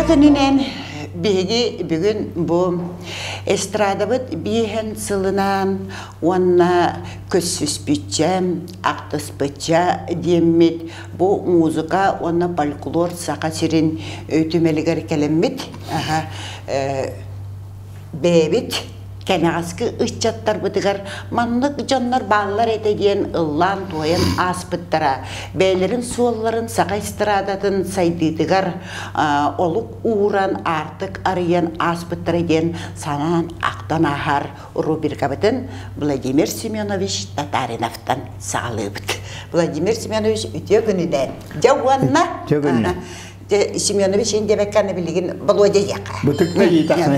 күнүнэн биһиги бүгүн бу эстрадабыт биэһэн сылынан уонна көссүспүччэ, ахтыспычча диэммит бу музыка уонна фольклор Саха сирин түмэлигэр кэлэммит бэйэбит кэнэҕэски ыччаттарбытыгар маннык дьоннор бааллар этэ диэн ыллаан-туойан ааспыттара, бэйэлэрин суолларын саха эстрадатын сайдыытыгар олук ууран, аартык арыйан ааспыттара диэн санаан ахтан ааһар рубрикабытын Владимир Семенович Татариновтан саҕалыыбыт. Владимир Семенович үтүө күнүнэн! Дьэ уонна Үтүө күнүнэн! Семенович индебекканы билигин Володя диэххэ. Бытыкта иитахна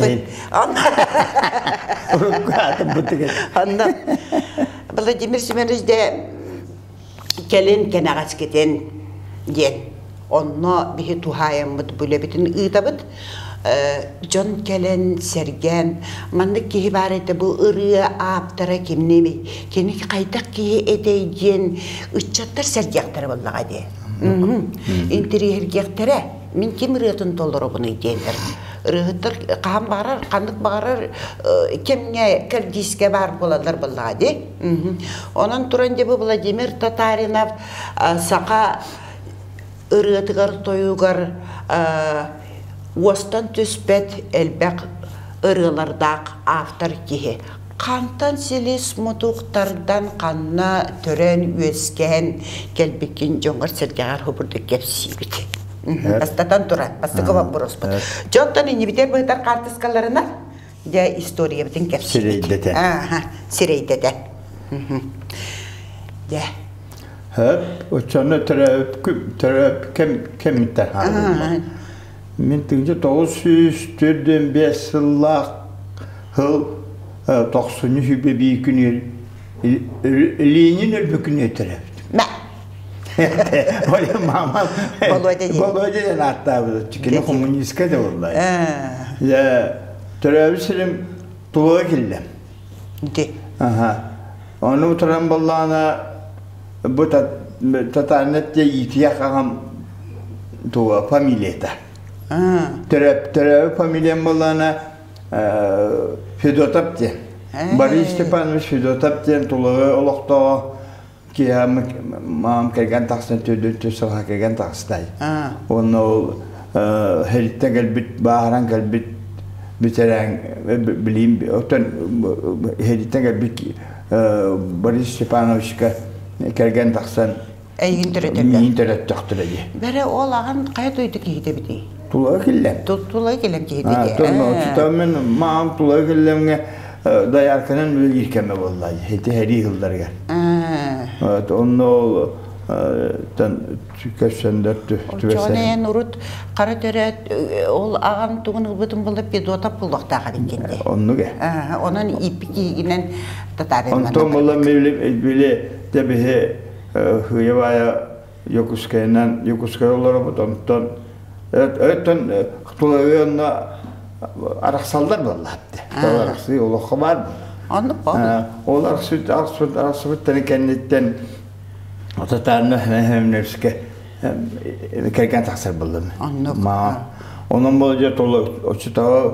Урукку аатым бытык. Онно Владимир Семенович де кэлин кэнэҕэскитин диэн онно биһи туһаайаммыт бүлэбитин ыытабыт. Дьон кэлэн сэргээн маннык киһи баар этэ бу ырыа ааптара кимними кини хайдах киһи этэй диэн ыччаттар сэргиэхтэрэ буоллаҕа дии. Интэриэһиргиэхтэрэ. Мин ким ырыатын толоробунуй диэннэр. Ырыаһыттар хаһан баҕарар, ханнык баҕарар кэмҥэ кэрдиискэ баар буолаллар буоллаҕа дии. Онон туран дьэ бу Владимир Татаринов саха ырыатыгар-тойугар уостан түспэт элбэх ырыалардаах автор киһи. Хантан силис мутук тардан ханна төрөөн-үөскээн кэлбиккин дьоҥҥор-сэргэҕэр хобурдук кэпсиибит. Бастатан туран, бастакы боппуруоспут. Дьонтон иннибитигэр быһытар хаартыскаларынан дьэ историябытын кэпсиибит. Сирэйдэтэ. Ааха, сирэйдэтэ. Дьэ. Хөп, оччону төрөөп кэм кэмиттэн хаалбыт. Мин 1945 сыллаах сыл тохсунньу сүүрбэ биир күнүгэр Ленин өлбүт күнүгэр төрөөбүтүм. Мэ. Оля мамам Володя диэн. Володя диэн ааттаабыт. Кини коммунистка да буолла. Дьэ, төрөөбүт сирим Тулуга киллэм. Ити. Аха. Ону туран боллаана бу татарнет диэ иитийэх аҕам туга фамилията. Төрөөбүт фамилиям боллаана Федотов диэн. Борис Степанович Федотов диэн Тулуга олохтооҕо киэһэ маам кэргэн тахсан төрдүн түс сылга кэргэн таҕыстай. Уонна ол хэриттэн кэлбит, бааһыран кэлбит бүтэрээн билиим оттон хэриттэн кэлбит Борис Степановичка кэргэн тахсан Эйигин төрөтөллөр. Миигин төрөттөхтөрө дии. Бэрэ ол аҕан хайа дойду киһитэ эбитий? Тула киллэм. Тула киллэм киһитэ дии. Мен маам тула киллэмҥэ доярканан үлэлиир кэмэ буолла ити сэрии сылларыгар. Онно ол көссөндөр Оччоҕуна эн урут хара төрөөт ол аҕам тугун ылбытын буолла педотап булуохтаах эбиккин дии. Оннук э. Онон ииппит киһигинэн татаарин Онтон буолла били тэбиһи хыйа баайа Якутскайынан Якутскай олоробут онтон өттөн тулаыы онно арахсаллар буоллаатты. Арахсыы олоххо баар Оннук буолла. Ол арахсыбыт арахсыбыт арахсыбыттарын кэнниттэн татаарны хэмнэрске кэргэн тахсар буоллум. Оннук. Онон бол дьэ толу очутаҕа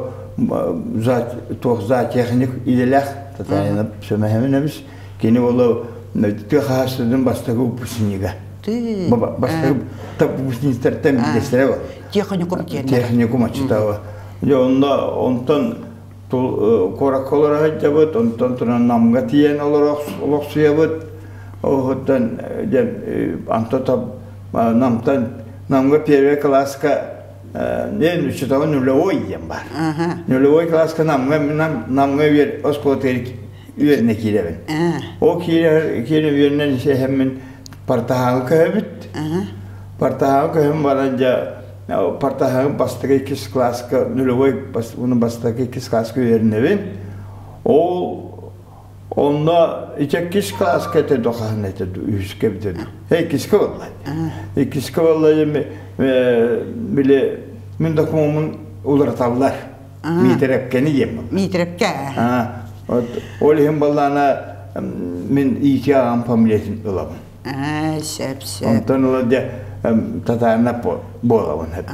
туох зоотехник идэлээх татаарына сөмөһөмүнэбис Кини болу тыа хаһаайыстыбатын бастакы выпускнига. Бастакы выпускниктартан биирдэстэрэ бар. Техникум диэн. Техникум аччытааҕы. Дьэ онно онтон куоракка олоро сылдьабыт, онтон туран Намга тиийэн олохсуйабыт. Оһуттан дьэ Антон Намтан Намга первый класска не учитывал нулевой диэн бар. Нулевой класска Намга Намга оскуолатыгар үөрэнэ киирэбин. Ол киирэ киирэ үөрэнэн исэһэммин партаһааҕы көһөбүт. Партаһааҕы көһөн баран дьэ партаһааҕы бастакы иккис класска нулевой уну бастакы иккис класска үөрэнэбин. Ол онно иккис класска этэ дохаһын этэ үһүскэ эбитэ иккискэ буолла. Иккискэ буолла били мин докумуоммун уларыталлар. Миитэрэпкэни диэн буолла. Миитэрэпкэ. Ол иһин баллаана мин иити аҕам фамилиятын ылабын. Сөп, сөп. Онтон ыла дьэ Татаарынап буолабын эбит.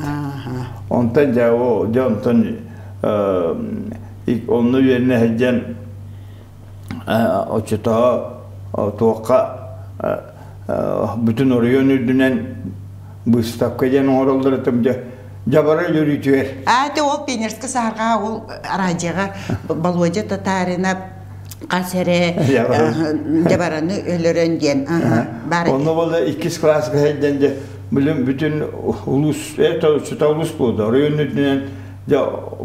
Онтон дьэ ол дьэ онтон онно үөрэнэ сылдьан оччотооҕу туохха бүтүн оройуон үрдүнэн быыстапка диэн оҥороллор этим дьэ дьабара үөрүүтүгэр. Аа, те ол пионерскай саһарҕа ол радиоҕа Володя Татаринов хас эрэ дьабараны өлөрөн диэн баар. Онно буолла иккис кылааска сылдьан дьэ билим бүтүн улуус это учута улуус буолда оройуон үрдүнэн дьэ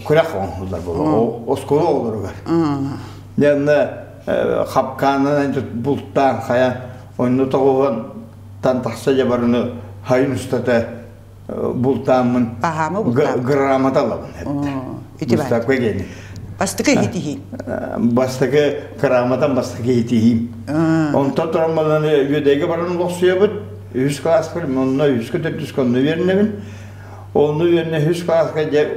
күрэх оҥоһуллар буолла оскуола оҕолоругар. Дьэ онно хапкаанынан бултаан хайа онно тоҕуһан тан тахса дьабараны хайын устата бултааммын грамота ылабын эбит. Бастакы гени. Бастакы иһитиһиим. Бастакы грамотам бастакы иһитиһиим. Онтон туран баланы үөдэйгэ баран олохсуйабыт. Үһүс класспар, онно үһүскэ төрдүскэ онно үөрэнэбин. Онно үөрэнэ үһүс класска дьэ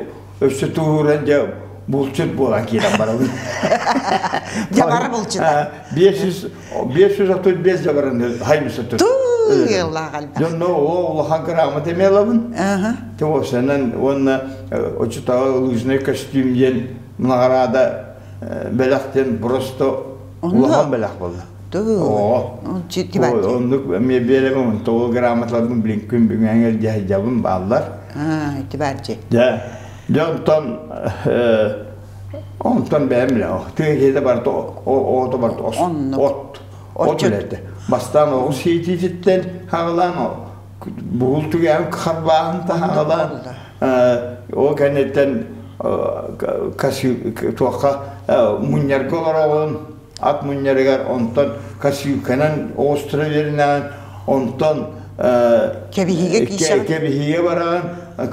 өссө туһууран дьэ булчут буолан киирэн барабын. Дьабара булчута. 535 дьабараны хаймыса тут. Дьонно о улахан грамота эмиэлабын. Тевосенен уонна очутағы лыжный костюм диэн награда бэлэхтен просто улахан бэлэх буолла. Оо. Оннук эмиэ биэрэбин тоҕо грамоталарбын билин күн бүгүн дьаһайдьабын бааллар. Тибарчи. Дьэ, дьэ онтон онтон бэйэм билэ тыа киһитэ барыта оҕото барыта от от үлэтэ. Бастаан оҕус иитиититтэн хаҕылаан бугул түгээн харбааһын таһаҕалаан ол кэнниттэн туохха мунньарга олороҕун ат мунньарыгар онтон косилканан оҕустара үөрэнэҕин онтон кэбиһиигэ киисэҕин кэбиһиигэ бараҕын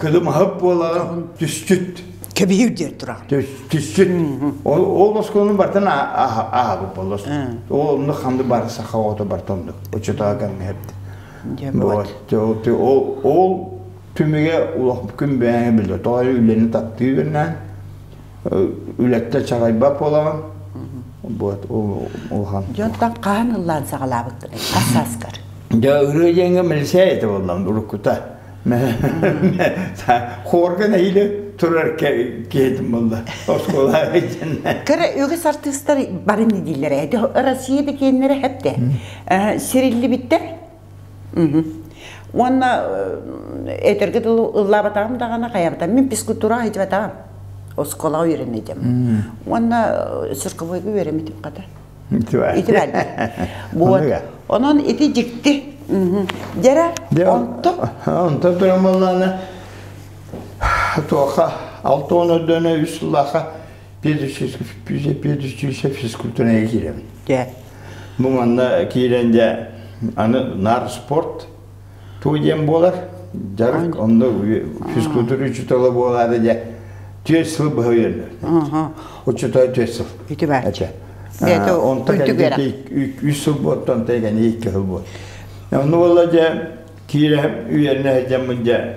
кылым аһып буолаҕын түсчүт кэбиһии диэн тураҕын түсчүт ол оскуоланы бартан ааһабыт боллос ол онно ханды бары саха оҕото барта оннук оччотооҕу кэмҥэ ол ол түмүгэ улах күн бэйэҥэ билэр тоҕо үлэни таптыы үөрэнээн үлэттэн чаҕайбат буолаҕын. Вот улахан. Дьонтон хаһан ыллаан саҕалаабыккыный? Хас сааскар? Дьэ ырыа диэҥҥэ милиция этэ буоллам уруккута. Хорга нэһиилэ турар киһитим буолла. Оскуола Кыра үгүс артыыстар бары не дииллэрэ. Россия да киэннэрэ хэпте. Сириллибиттэр. Уонна этэргэ дылы ыллаабатаҕым даҕаны хайаабатаҕым. Мин физкультураҕа сылдьыбатаҕым. Оскуолаҕа үөрэннидим. Уонна цирковойга үөрэммитим хата. Ити баар. Вот. Онон ити дьикти. Дьэрэ, онто? Онто туран буоллаҕына туоха 6 өрдөөнө үс сыллаахха педучилище физкультурнайга киирэбин. Дьэ. Бу манна киирэн дьэ аны наар спорт туу диэн буолар. Дьарык онно физкультура учуутала буолаары дьэ түөрт сыл быһа үөрэнэр. Учуутал түөрт сыл. Ити баар. Онто кэлбит үс сыл буоттан онто кэнни икки сыл буол. Онно буолла дьэ киирэ үөрэнэ сылдьаммын дьэ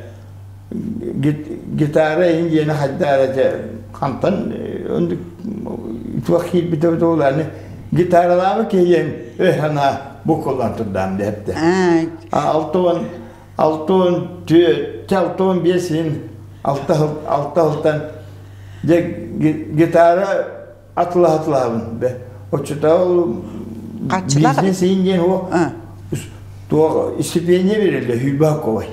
гитара иһин диэни хайдаара дьэ хантан туох киирбитэ буолааны гитаралаабы киһиэн өй-санаа буккуллан турдаам дэһэптэ. 64 65 иһин алта сылтан дьэ гитара атылаһатылаһабын бе оччотооҕу бизнес иһин диэн туох стипендия береллэр хүйбэх ковай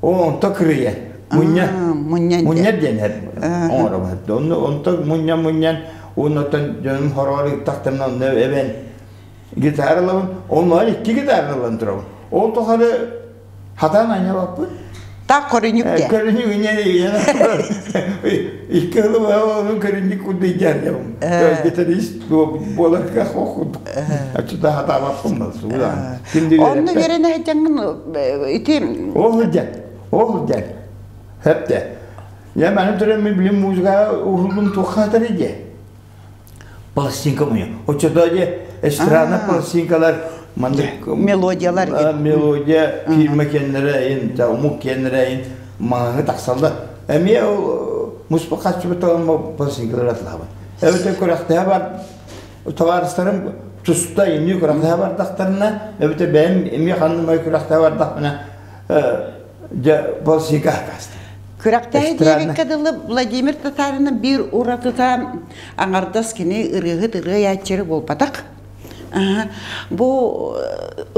О, онто кырыйа. Мунньа. Мунньар диэн оҥоробун. Онно онто мунньан мунньан уоннаттан дьонум хороҕор ыттахтарына онно эбэн гитара ылабын. Онно икки гитара ылан турабын. Ол тухары хатаан анньабаппын. Так көрүнүк де. Көрүнүк икки ылым көрүнүк курдук дьаанньабын. Гитарист буоларга курдук. Аччыта хатаабаппын да. Онно үөрэнэ сылдьаҥҥын ити Ол сылдьан, ол сылдьан. Хэпте. Я маны туран мен билим музыка уһуллум туоххаатар дии. Пластинка муйа. Оччото дьэ эстрада пластинкалар маннык мелодиялар мелодия фирма кеннere ин, омук кеннere ин маҥаҥы тахсаллар. Эмиэ ол муспа хаччыбыт пластинкалар атлаабыт. Эбэтэр күрэхтэһэ бар табаарыстарым туста эмиэ күрэхтэһэ бардахтарына, эбэтэр бэйэм эмиэ ханна күрэхтэһэ бардахпына Дьэ, болсика каста. Күрэхтэһи диэбиккэ дылы Владимир Татарина биир уратыта аҥардас кини ырыаһыт ырыа буолбатах. Бу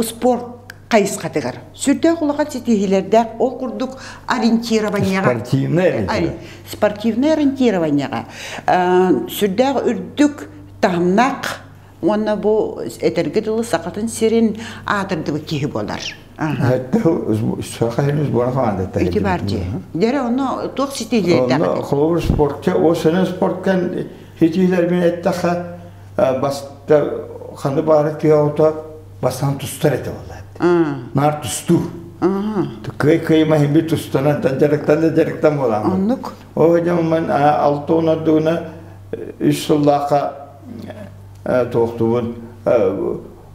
спорт хайысхатыгар сүрдээх улахан ситиһиилэрдээх ол курдук ориентированиеҕа спортивное спортивное ориентированиеҕа сүрдээх үрдүк таһымнаах уонна бу этэргэ дылы Сахатын сирин аатырдыбыт киһи буолар. Саха сирин сбора командата. Ити бар дии. Дьэрэ онно туох ситиһиилэрдээх Онно холобур спортка, о сөнө спорткан ситиһиилэрбин эттэххэ, баста ханны баары киһи бастан тустар этэ буолла. Наар тустуу. Кый кыйма химби тустанан дьарыктан да дьарыктан буолан. Оннук. О дьоммун алтон ордугуна үс сыллаахха туохтубун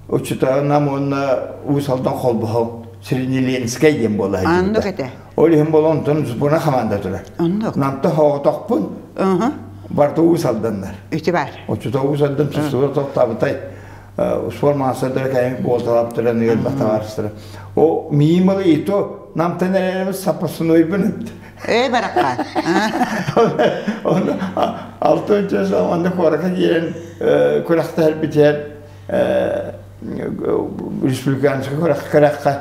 учутаҕынан уонна Уус Алдан холбоһо Среднеленскэй диэн буола Оннук этэ. Ол иһин буола онтон сборная команда турар. Оннук. Намта хоҕотохпун. Барта Уус Алданнар. Үтү бар. Оччото Уус Алдан тустууга тохтаабытай. Спорт маастардара кэлэн буолталап туран ыалбат табаарыстара. О миималы ито намтан эрэрбит саппасынойбун Ээ баракка. Оны алтынчы жыл онда куоракка киирэн күрэхтэһэрбитигэр республиканскай күрэххэ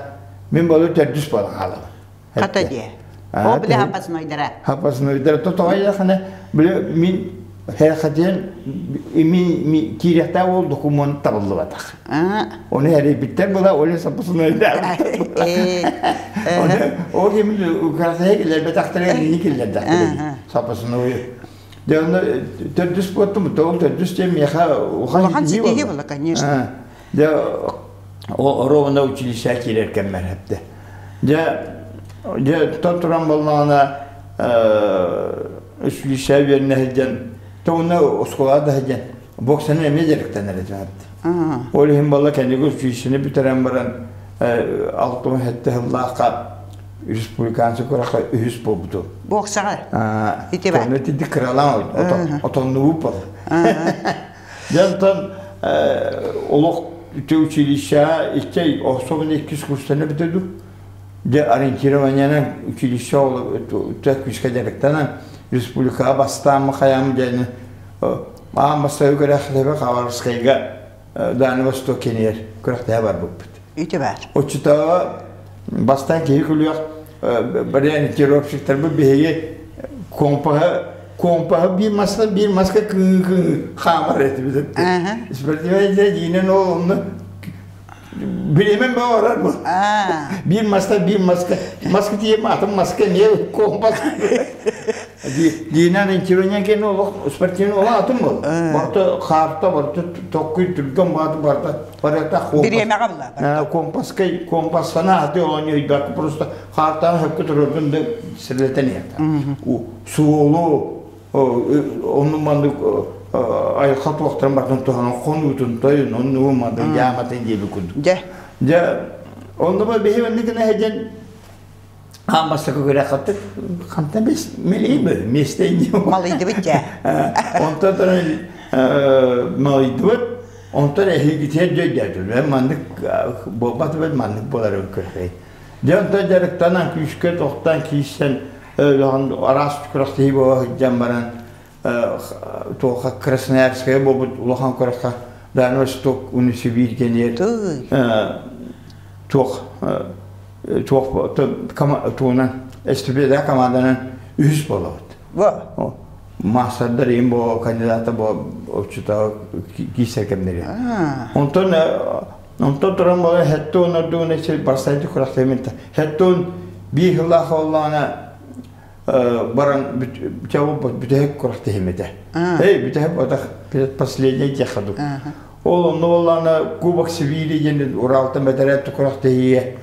мин болу төрдүс буолан хаалабын. Хата диэ. О били хаппасынойдара. Хаппасынойдара тотоҕойахына били мин Херхатен ми киириэхтээх уол докумуон табыллыбатах. Оны эрийбиттэр була, ол саппасынойдара. Ол ким Украинага киллэрбэтэхтэрэ мини киллэрдэхтэрэ саппасыной. Дьэ онно төрдүс буоттум, ол төрдүс диэн миэхэ улахан ситиһии буолла, конечно. Дьэ ровно училище киирэр кэммэр эптэ. Дьэ дьэ туран буоллаҕына училище үөрэнэ сылдьан тоҕуна оскуолаҕа да сылдьан боксаны эмиэ дьарыктанар этим Ол иһин буолла кэнники училищены бүтэрэн баран 67 сыллаахха республиканскай күрэххэ үһүс буолбутум. Боксаҕа? Ити бар. Ити кыралаан отоннубут бол. Дьэ онтон олох училищеҕа икки особенно иккис курстаны бүтэрдим. Дьэ ориентированиенан училище күүскэ дьарыктанан республикаҕа бастааммы хайаам диэни аан бастакы күрэхтэһэ Хабаровскайга Дальний Восток кэнигэр күрэхтэһэ барбыппыт. Үтү бар. Оччотооҕу бастаан киһи күлүөх ориентировщиктарбыт биһиги компаһы компаһы биир маска биир маска кыҥыы кыҥыы хаамар этибит. Спортивнай дьиинэн ол онно Бириэмэм баҕарар бу. Биир маска, биир маска. Маска тиийэн атын маска эмиэ компас. Диинэн интиронен кэннэ олох спортивный олох атын бол. Барыта хаарта, барыта токкуй түргэн бааты барыта барыта компас. Бириэмэҕэ була. Компаскай компассана аты оонньуйбакка просто хаартаан хөккө турарбын да сирилэтэн иһэр. Суолу Онну маннык айылҕа туохтарын барытын туһанан хонуутун тойун оннугу маннык дьааматын диэби курдук. Дьэ. Дьэ онно бу биһи маннык гына сылдьан аан бастакы күрэххэ хантан бес мэлийбит месте Малыйдыбыт дьэ. Онтон малыйдыбыт онтон эһигитигэр дьөйдөөтүлэр маннык буолбат маннык буолар көрөй. Дьэ онтон дьарыктанан күүскэ тохтоон киирсэн араас күрэхтэһии буола сылдьан баран туохха Красноярская буолбут улахан күрэххэ Дальний Восток Унисибирь диэн туох туох тугунан эстафета команданан үһүс буолабыт. Маастардар им бо кандидата бо оччото киирсэр кэмнэри. Онтон онтон туран буола хеттон ордугуна барсайды күрэхтэһимин хеттон биир сыллаах буоллаҕына баран бүтэһик күрэхтэһим этэ. Эй, бүтэһик ботах последний диэхэ Ол онно буоллаҕына Кубок Сибири диэн Уралтан бэтэрээт күрэхтэһиигэ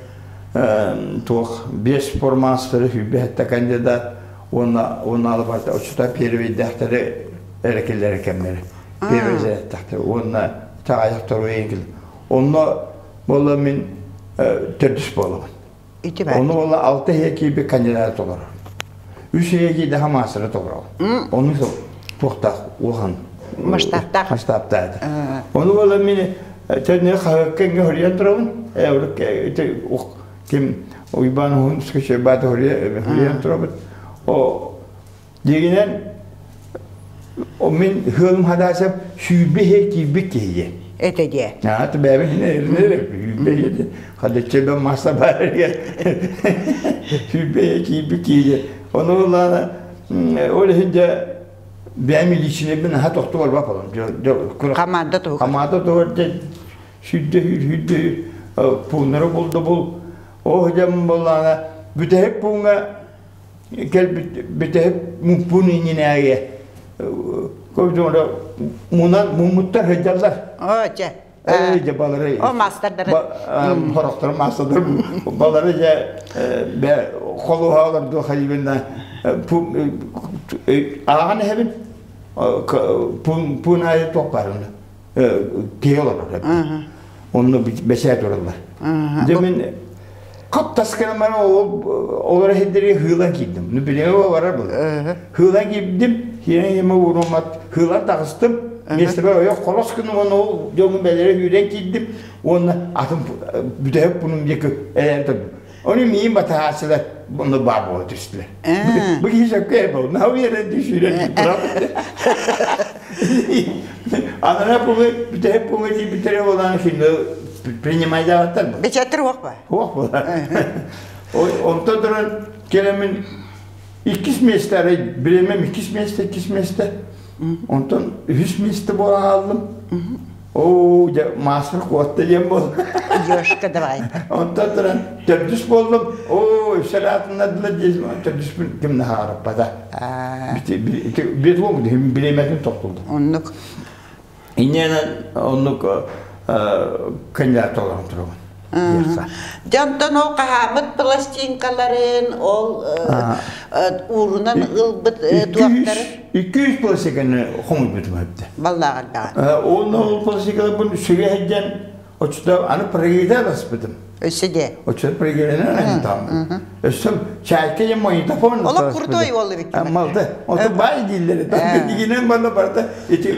туох биэс спортмастеры сүүрбэһэттэ кандидат уонна уонна барыта оччото первейдээхтэри эрэ киллэрэр кэмнэрэ. Первый зарядтахтар уонна таҕайах торуйан Онно буола мин төрдүс буолабын. Ити бар. Онно буола алта иһэ киирбит кандидат толорор. Үс иһэ киирдэхэ маастара толорор. Ону туохтаах улахан масштабтаах. Масштабтаах. Ону буола мин төрнө хаһыакка иҥэ хөрүйэн турабын. Ким Уйбаан уһун скачайбааты хөрүйэн турабыт. О дигинен о мин хылым хадаасап сүүрбэ иһэ киирбит киһиге. Этэ дии. Аа, бэбин сүүрбэ иһэ хадачча масса баарыгар сүүрбэ иһэ киирбит киһиге. Ону ылаана ол иһин дьэ бэйэм личинэбин аха тохту барбап олом. Хамаанда туһугар. Хамаанда туһугар дьэ сүүрдэ сүүрдэ пууннары булду бул. Ол дьэ буоллаана бүтэһик пууҥҥа кэлбит бүтэһик муппун иннинээги көбүтүҥ мунан муммуттар сылдьаллар. Оо, чэ. Ээ, дьэ балары О, маастардары. Хорохтор маастардар балары дьэ бэ холуһаалар дуо хайыбынна ааҕан эһэбин пуун аайы туох баарына киһи олорор онно бэчээт тураллар дьэ мин хаптас гынан баран олор иһирдери хыылан киирдим ну билиҥэ барар был хыылан киирдим хиэн хиэмэ ууруммат хыылан таҕыстым миэстэбэр ойох холос гынан уонна ол дьоҥҥун бэлэрэ үүрэн киирдим уонна атын бүтэһик пунум диэки элээн турдум Оны миин батаһааччылар онно баар буола түстүлэр. Бу киһи сөпкө буол. Наһаа үөрэн түсүүрэн турар. Анара пуҥы бүтэһик пуҥы тиийбиттэрэ буолан фильмы принимайдаабаттар бу. Бечеттер уох ба? Уох була. Онтон туран келемин иккис место арай биремем иккис место иккис место. Онтон үһүс место буолан хааллым. Оо, дьэ, маастар куотта диэн буолла. Ёшка, давай. Онтон туран төрдүс буоллум. Оо, үсэлаатыннардылар диэсим, төрдүспүн ким наһаараппата. Бит билиэмэтин тохтулду. Оннук. Инньэнэн оннук кандидат олорон турабын. Дьонтон ол хаһааммыт пластинкаларын, ол уурунан ылбыт туохтары 200 пластиканы хомуйбутум эбитэ. Баллааҕар даҕаны. Уонна ол пластикаларбын сүгэ сылдьан оччото аны прыгыйда баспытым. Өссө де. Оччото прыгыйдан антааммын. Өссө чайка же магнитофон. Олох крутой ол эбит. Малды. Ото бай дииллери. Дигинен бана барда ити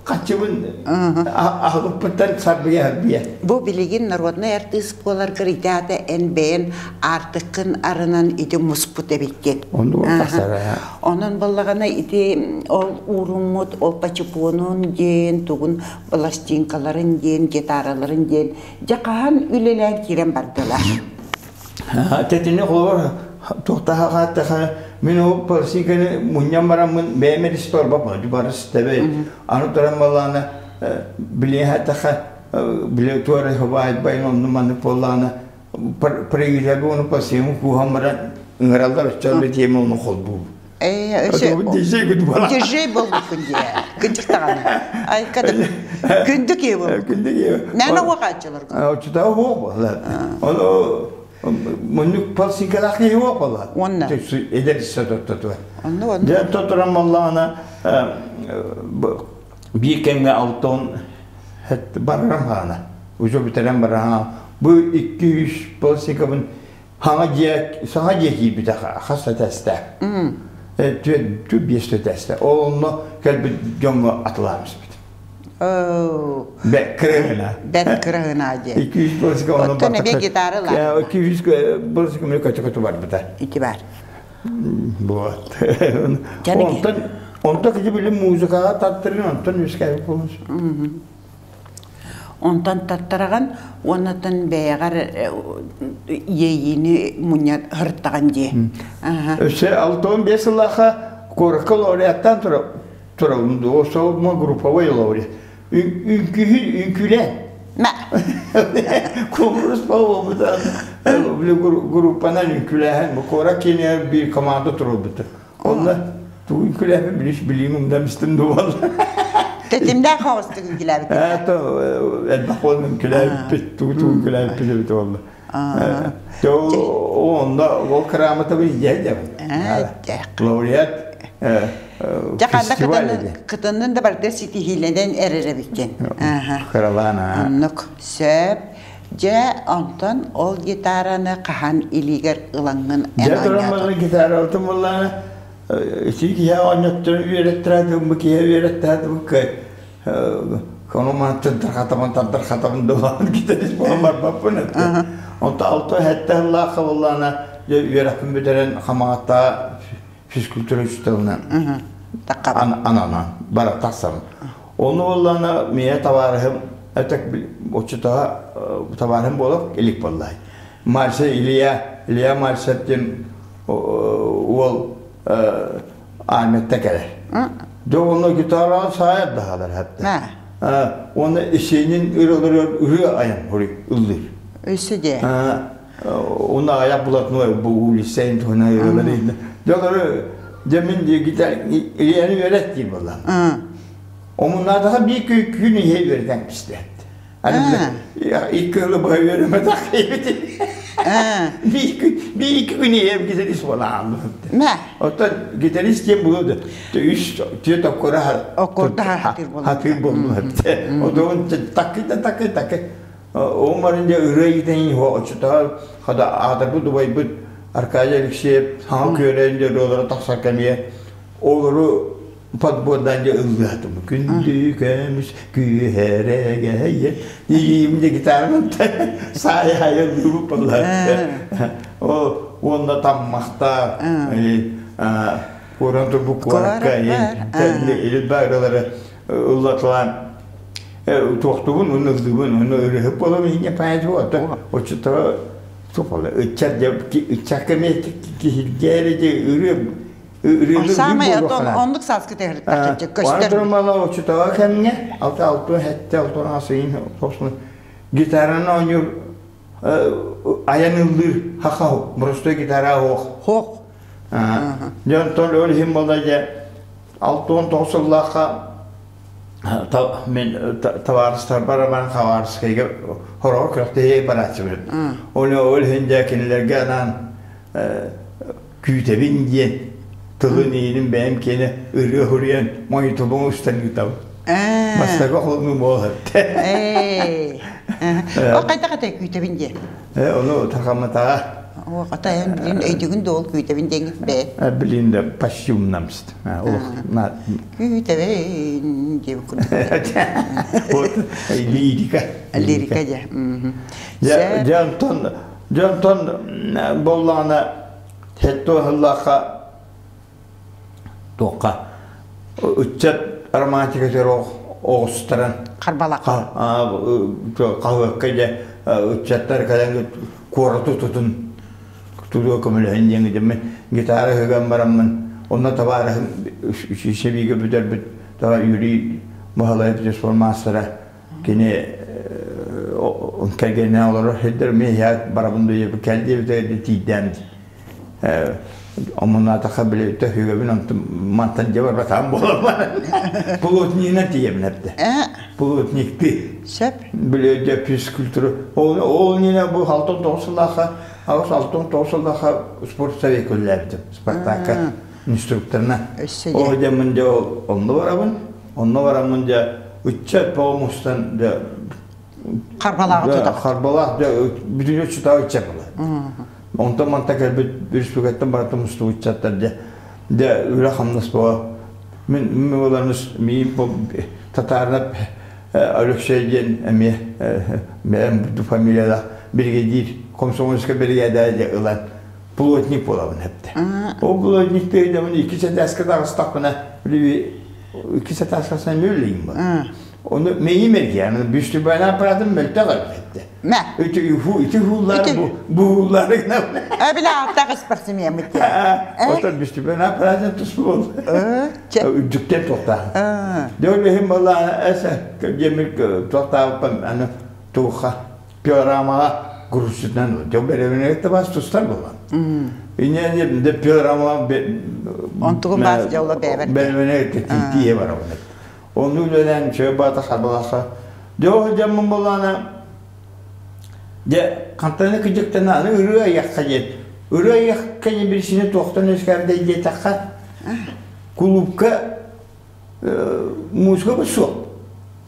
хаччыбын аһылыппыттан сарбыйа сарбыйа. Бу билигин народнай артыыс буоларгар ити аата эн бэйэн аартыккын арынан ити муспут эбиккин. Оннук тахсара. Онон буоллаҕына ити ол ууруммут ол пачепонун диэн тугун пластинкаларын диэн гитараларын диэн дьэ хаһан үлэлээн киирэн бардылар. Тэтини холобур туохтаха мин ол пластинканы мунньан бараммын бэйэм эрис барбаппын барыс тэбэ аны туран балаана билиэхэ биле туора хабаайт байын онну маннык буоллаана проигрыһарга ону пластинканы кууһан баран ыҥыраллар оччоон тиэмэ ону холбуу Диджей диджей болбуккун дии. Кынчыктаҕаны. Ай кадым. Күндү киһи болбуккун. Күндү киһи. Мээнэ уохааччыларга. Оччотооҕу хуох буолла. Ону муннук пластинкалаах киһи уох буолла. Онно. Эдэр иссе тоттотуа. Онно онно. Дьэ тоторон боллаҕына биир кэмҥэ алтон барарам хаана. Уже бүтэрэн баран бу 200 пластикабын Хаҥа дьиэ, саҥа дьиэ киирбитэ хас да тэстэ. Түөрт биэс тэстэ. Ол онно кэлбит дьоҥҥо атылаан испит. Бэт кырыһына. Бэт кырыһына дьиэ. 200 былысыка онно Оттон эбэ гитара лаа. 200 былысыка мен көтө-көтө барбыта. Ити бар. Вот. Онтон онтон кiji билим музыкаға таттырын, онтон үскәбик болмуш. Онтон таттараҕын уоннаттан бэйэҕэр иэйиини мунньа һыртаҕын дии. Өссө 65 сыллаахха куоракка лауреаттаан турабын дуо, сол групповой лауреат. Үҥкүүһүн үҥкүүлээн. Мэ. Конкурс буолбута. Группанан үҥкүүлээһин. Бу куорат киинигэр биир команда турбута. Онно тугу үҥкүүлээбин билиш билиим умдамыстым дуол. Тэтимдээх хоҕустук үҥкүүлээбит. Это элбэх буолан үҥкүүлээбиппит, тугу тугу үҥкүүлээбиппит эбит буолла. Онно ол кырааматабын илдьэ дьабын. Лауреат фестиваль Кытыннын да барда ситиһиилэнэн эрэр эбиккин. Кыралаан Оннук сөп. Дьэ, онтон ол гитараны хаһан илиигэр ылаҥҥын эн Дьэ туран гитара ылтым буоллаҕына ити киһи оонньотторун үөрэттэрэ бу киһи үөрэттэрэ бу ону мантан тархатабын тардар хатабын дуолаан гитарист буолан барбаппын этэ. Онто алта сэттэ сыллаахха буоллаҕына дьэ үөрэхпин бүтэрэн Хамаҕаттаҕа физкультура учууталынан ананан бара тахсабын. Ону буоллаҕына миэхэ табаарыһым этак оччотооҕу табаарыһым буолар илик буоллаҕай. Мальцев Илья, Илья Мальцев диэн уол армияттан кэлэр. Дьэ онно гитараҕа саайар даһалар хатта. Уонна исиэнин ырыаларыгар ырыа айан ыллыыр. Өссө дьэ. Уонна аяк булатной бу улицайн туһунан ырыалар иһинэ. Дьэ олору дьэ мин гитар Ильяны үөрэт диир буоллаҕым. Омуннаатаха биир күн иһэ үөрэтэн кистээт. Икки ыла быһа үөрэммэтэх киһибитин. Биир күн ийэм гитарист буолаан. Оттон гитарист диэн буолуо да үс түөрт оккура хатыыр буоллун Отон таккы да таккы таккы Оҥмарын дьэ ырыа иитэн оччотоҕо хада аатырбыт убайбыт Аркадий Алексеев саҥа күөрэйин дьэ ырыалара тахсар кэмигэр олору подбордан дьэ ыллыатым. Күндү көмүс күүһэрэгэйэ иим дьэ гитаранан саайа ыллыыбыт буолла. Ол уонна таммахта куоран турбут куоракка илбаа ыралары ыллатылаан туохтубун уонна ыллыыбын уонна ырыһык буолам иһингэ паайа туох оччотоо туох ыччат ыччакка эмиэ киһиргээри дьэ ырыа Саамай оннук сааскы тэһэртахчы көстөр. Антон оччотооҕу кэмҥэ алта алты сэттэ алты сыйын гитараны оонньуур айан ыллыыр хахау простой гитара хоох. Хоох. Дьон ол иһин буолла дьэ 69 сыллаахха мен табаарыстарбар Роман Хабаровскайга хороҕор күрэхтэһии барааччыбын. Ол ол иһин дьэ кинилэргэ анаан күүтэбин диэн тылын иинин бэйэм киэнэ ырыа суруйан мойтубун устан ыытабын. Бастакы холонуу буолар. Ол хайдах этэй күүтэбин диэн? Ону тарҕамматаҕа. О, хата эн билин өйдүгүн да ол күүтэбин диэҥҥит бэйэ. Билин да почти умнамст. Күүтэбин диэбит курдук. Вот лирика. Лирика дьэ. Дьэ онтон Дьэ онтон буоллаҕына сэттэ сыллаахха туохха ыччат романтикатыгар оҕустаран Харбалаахха хаһыакка дьэ ыччаттар кэлэн куораты тутун тутуо көмөлөһөн диэн гидэммин гитара ыһыган бараммын онно табаарыһым сэбиигэ бүтэрбит Юрий Баһылаев спорт маастара Кини кэргэнинэн олорор сирдэр миэхэ барабын да кэл диэбитэ тиийдээн омуннаатахха били төһүүгэбин онтон мантан дьэ барбатаҕым буолар баран плотнигынан тиийэбин эптэ плотниктыы сөп били дьэ физкультура ол ол нина бу 69 сыллаахха 8-69 сыллаахха спорт совет үлэлээбитим Спартакка инструкторынан ол дьэ дьэ онно барабын Онно бараммын дьэ ыччат бөҕө мустан дьэ Харбалааҕы тутаҕыт. Харбалаах дьэ бүтүн ыччатаҕа ыччат буолар. Онтон манта кэлбит республикаттан барыта мустубут ыччаттар дьэ дьэ үлэ-хамнас бөҕө. Мин мин миин татаарынап Алексей диэн эмиэ бэйэм фамилиялаах биригэдьиир комсомольскай биригээдэ дьэ ылан плотник буолабын эптэ. Ол плотник дьомун икки сэтээскэ таҕыстахпына били икки сэтээскэ сэмүүллиим бар. Ону мэйим эргийэн бүстүбээн аппаратым мөлтөх эбитте. Мэ. Ити ити хууллар бу бу хууллары гына. Э биле ааттаах спортсменмит диэн. Отон бүстүбээн аппаратым тус буол. Үрдүктэн туохтаах. Дьон иһин балаана эсэ кемир туохтаабыппын аны туха пилорамаҕа грузчутунан дьон бэрэбинэ бас тустар буолан. Иньэ де пилорама Онтугун баас дьолло бэбэр. Бэрэбинэ тиийэ барабын. Ону үлэлээн чөй баата харбалаха. Дьоо дьаммын болаана дьэ хантаны кыдьыктана аны ырыа айахха диэн. Ырыа айахха диэн бирисини туохтан үскәрдэй диэтэххэ кулуупка музыка суох.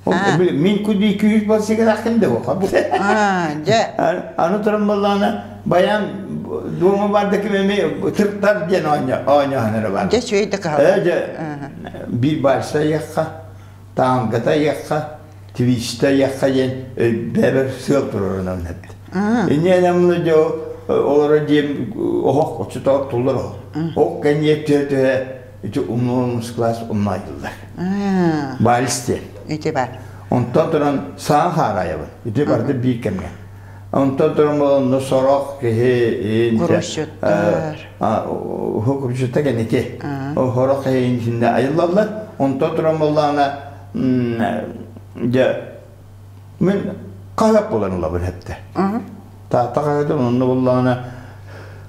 Мин күдүй күүс бар сигарахтым да Дьэ. Аны туран баллаана баян дуома барда ким эми тыртар диэн оонньоһон эрэ бар. Дьэ үчүгэй да кыһалҕа. Дьэ биир барса айахха, таангата айахха, твиста айахха диэн бэбэр сыал турарынан эппит. Инньэ дьэ олоро диэм оһох оччотоох туллар оһох. Ол кэнниэ түһэ-түһэ ити умнуллан класс умнаайдылар. Вальс диэн. Ити бар. Онтон туран саҥа хаараайабын. Ити барыта биир кэмҥэ. Онтон туран онно сорох киһи Курусчуттар. Курусчуттар кэнники. Сорох киһи инсинне айыллаллар. Онтон туран буоллаҕына дьэ мин хаһыат буолан ылабын эптэ. Таатта хаһыатын онно буллаҕына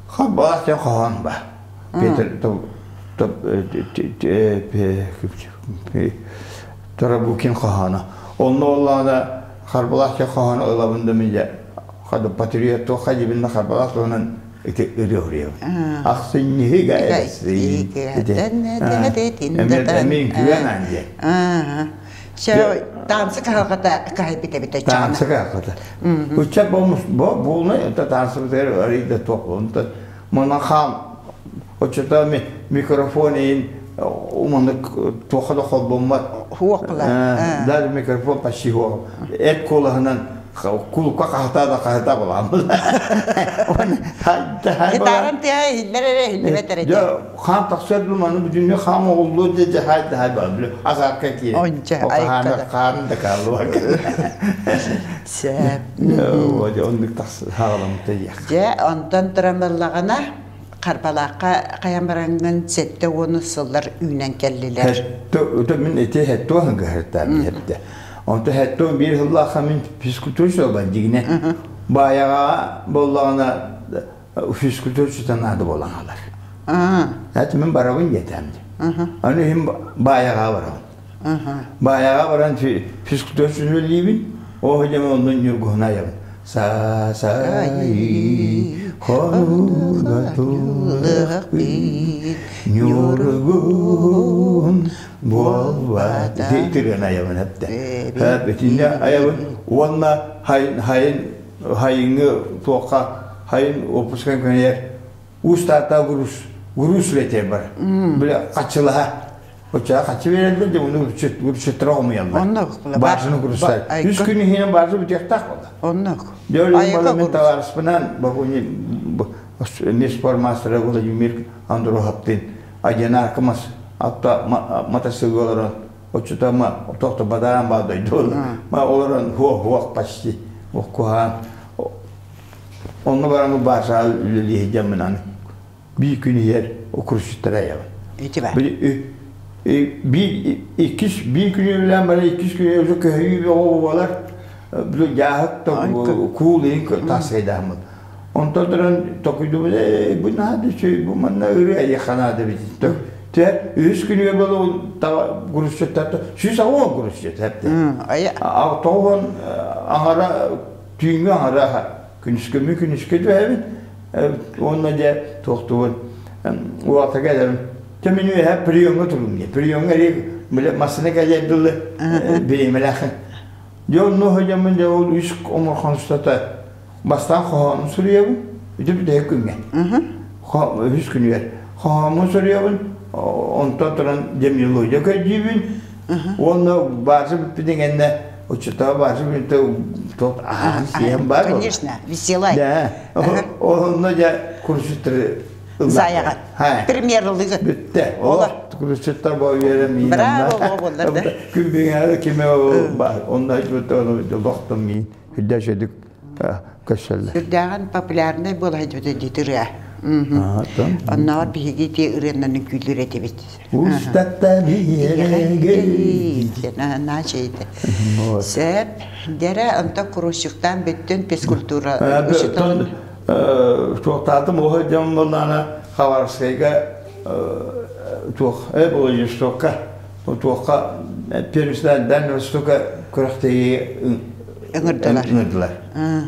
хабаах диэн хоһоон ба. Петр Тарабукин хоһооно. Онно буоллаҕына Харбалаах диэн хоһоону ылабын да мин дьэ патриот туохха дьибиннэ Харбалаах туһунан ити ырыа уруйабын. Ахсынньыһыга Эмиэ үҥкүүэн аан диэн. Таансы кыһалҕата кыһайбыт эбит оччоҕуна. Таансы кыһалҕата. Ыччат буолмус это таансыбытыгар арыйда туох онтон монохам оччото микрофон иин уманнык туохха да холбоммот. Хуох Даже микрофон почти хуох. Эт куолаһынан кулукка хаһытаа да хаһытаа буламмыт. Гитарам тыаһа иһиллэр эрэ иһиллибэт эрэ. Дьэ, хаан тахсар дуу, маны бүтүннүү хаан оҕуллуо дьэ дьэ хай бар били азарка киир. Онча айыккада. Хаан да кааллыбак. Сөп. Оннук тахсаҕаламмыта диэх. Дьэ, онтон турамыллаҕына Харбалаахха хайан бараҥҥын 70 сыллар үүнэн кэллилэр. Хэттэ мин ити хэттэ ыһыҥкыһыртаам хэттэ. Онто хэттэ биир сыллаахха мин физкультура бар дигинэ. Баайаҕа буоллаҕына физкультурчута наада буолан хаалар. Эт мин барабын диэтэм. Аны иһин баайаҕа барабын. Баайаҕа баран физкультурчуну үлэлиибин. Оо дьэ оннун ньургуһуна айабын. Са-са-и хонууга туллахпыт ньургуһун буолбата. Итирэн айабын эптэ. Хэп итинне айабын уонна хайын хайын хайыҥҥы туохха хайын опускан көнөйөр уус таатаа груз груз үлэтэ бар. Бile хаччылаһа. Оччоҕо хаччы биэрэллэр дьэ уну гурусчуттара хомуйаллар. Оннук. Баарсыны гурустар. Үс күн иһинэн баарсы бүтүөхтээх буолла. Оннук. Дьэ ол мен табаарыспынан богуни спорт мастера Владимир Андроһаптын одинарка мас атта мотоцикл олорон оччото ма тохто бадаан баа дойду ма олорон хуох почти куһаан онно баран бааса үлэлиһи дьаммынан биир күн иһэр окружиттара айабын Ити бар. Биир иккис биир күн үлэлээн баран иккис күн уже көһүйүү бөҕө буолар били дьааһык да куул иһин таасайдааммыт онтон туран токуйдубут ээ бу наада үчүгэй бу манна ырыа айыахха наада эбит Тэ үһүс күнүгэр болу грузчуттар 180 грузчут эпти. Тоҕон аҥара түүҥҥү аҥара күнүскөмү күнүскө түһэбит уонна дьэ туохтубун уолата кэлэрим Тэ мин үөһэ приемҥа турум дии. Приемҥа бile массыына кэлиэр дылы бириэмэлээх. Дьэ онно сылдьаммын дьэ ол үс омурхан устата бастаан хоһоонун суруйабын. Ити бүтэһик күҥҥэ. Үһүс күнүгэр хоһооммун суруйабын. Онтон туран демилогия көрдүүбүн. Уонна бааза бүппүтүн кэннэ оччотооҕу бааза бүппүтэ тот аһаан сиэн бар. Конечно, веселай. Да. Онно дьэ курсуттары Заяҕа. Премьерлыгы. Бүттэ. Ол курсуттар бу үөрэн Браво буоллар да. Күн бүгүн киме онно лохтум мин. Хүдэ шөдүк көссөллөр. Сүрдээҕин популярнай буола сылдьыбыта дии ырыа. Оннооҕор биһиги ити ырыаннан үҥкүүлүүр этибит. Устата биэрэгэй. Наачейде. Сөп. Дэрэ онто курусчуктаан бүттүн физкультура учуталын. Туохтаатым оһо дьон буоллаана Хабаровскайга туох Владивостокка туохха Пермская Дальнего Востока күрэхтэһии ыҥырдылар. Ыҥырдылар.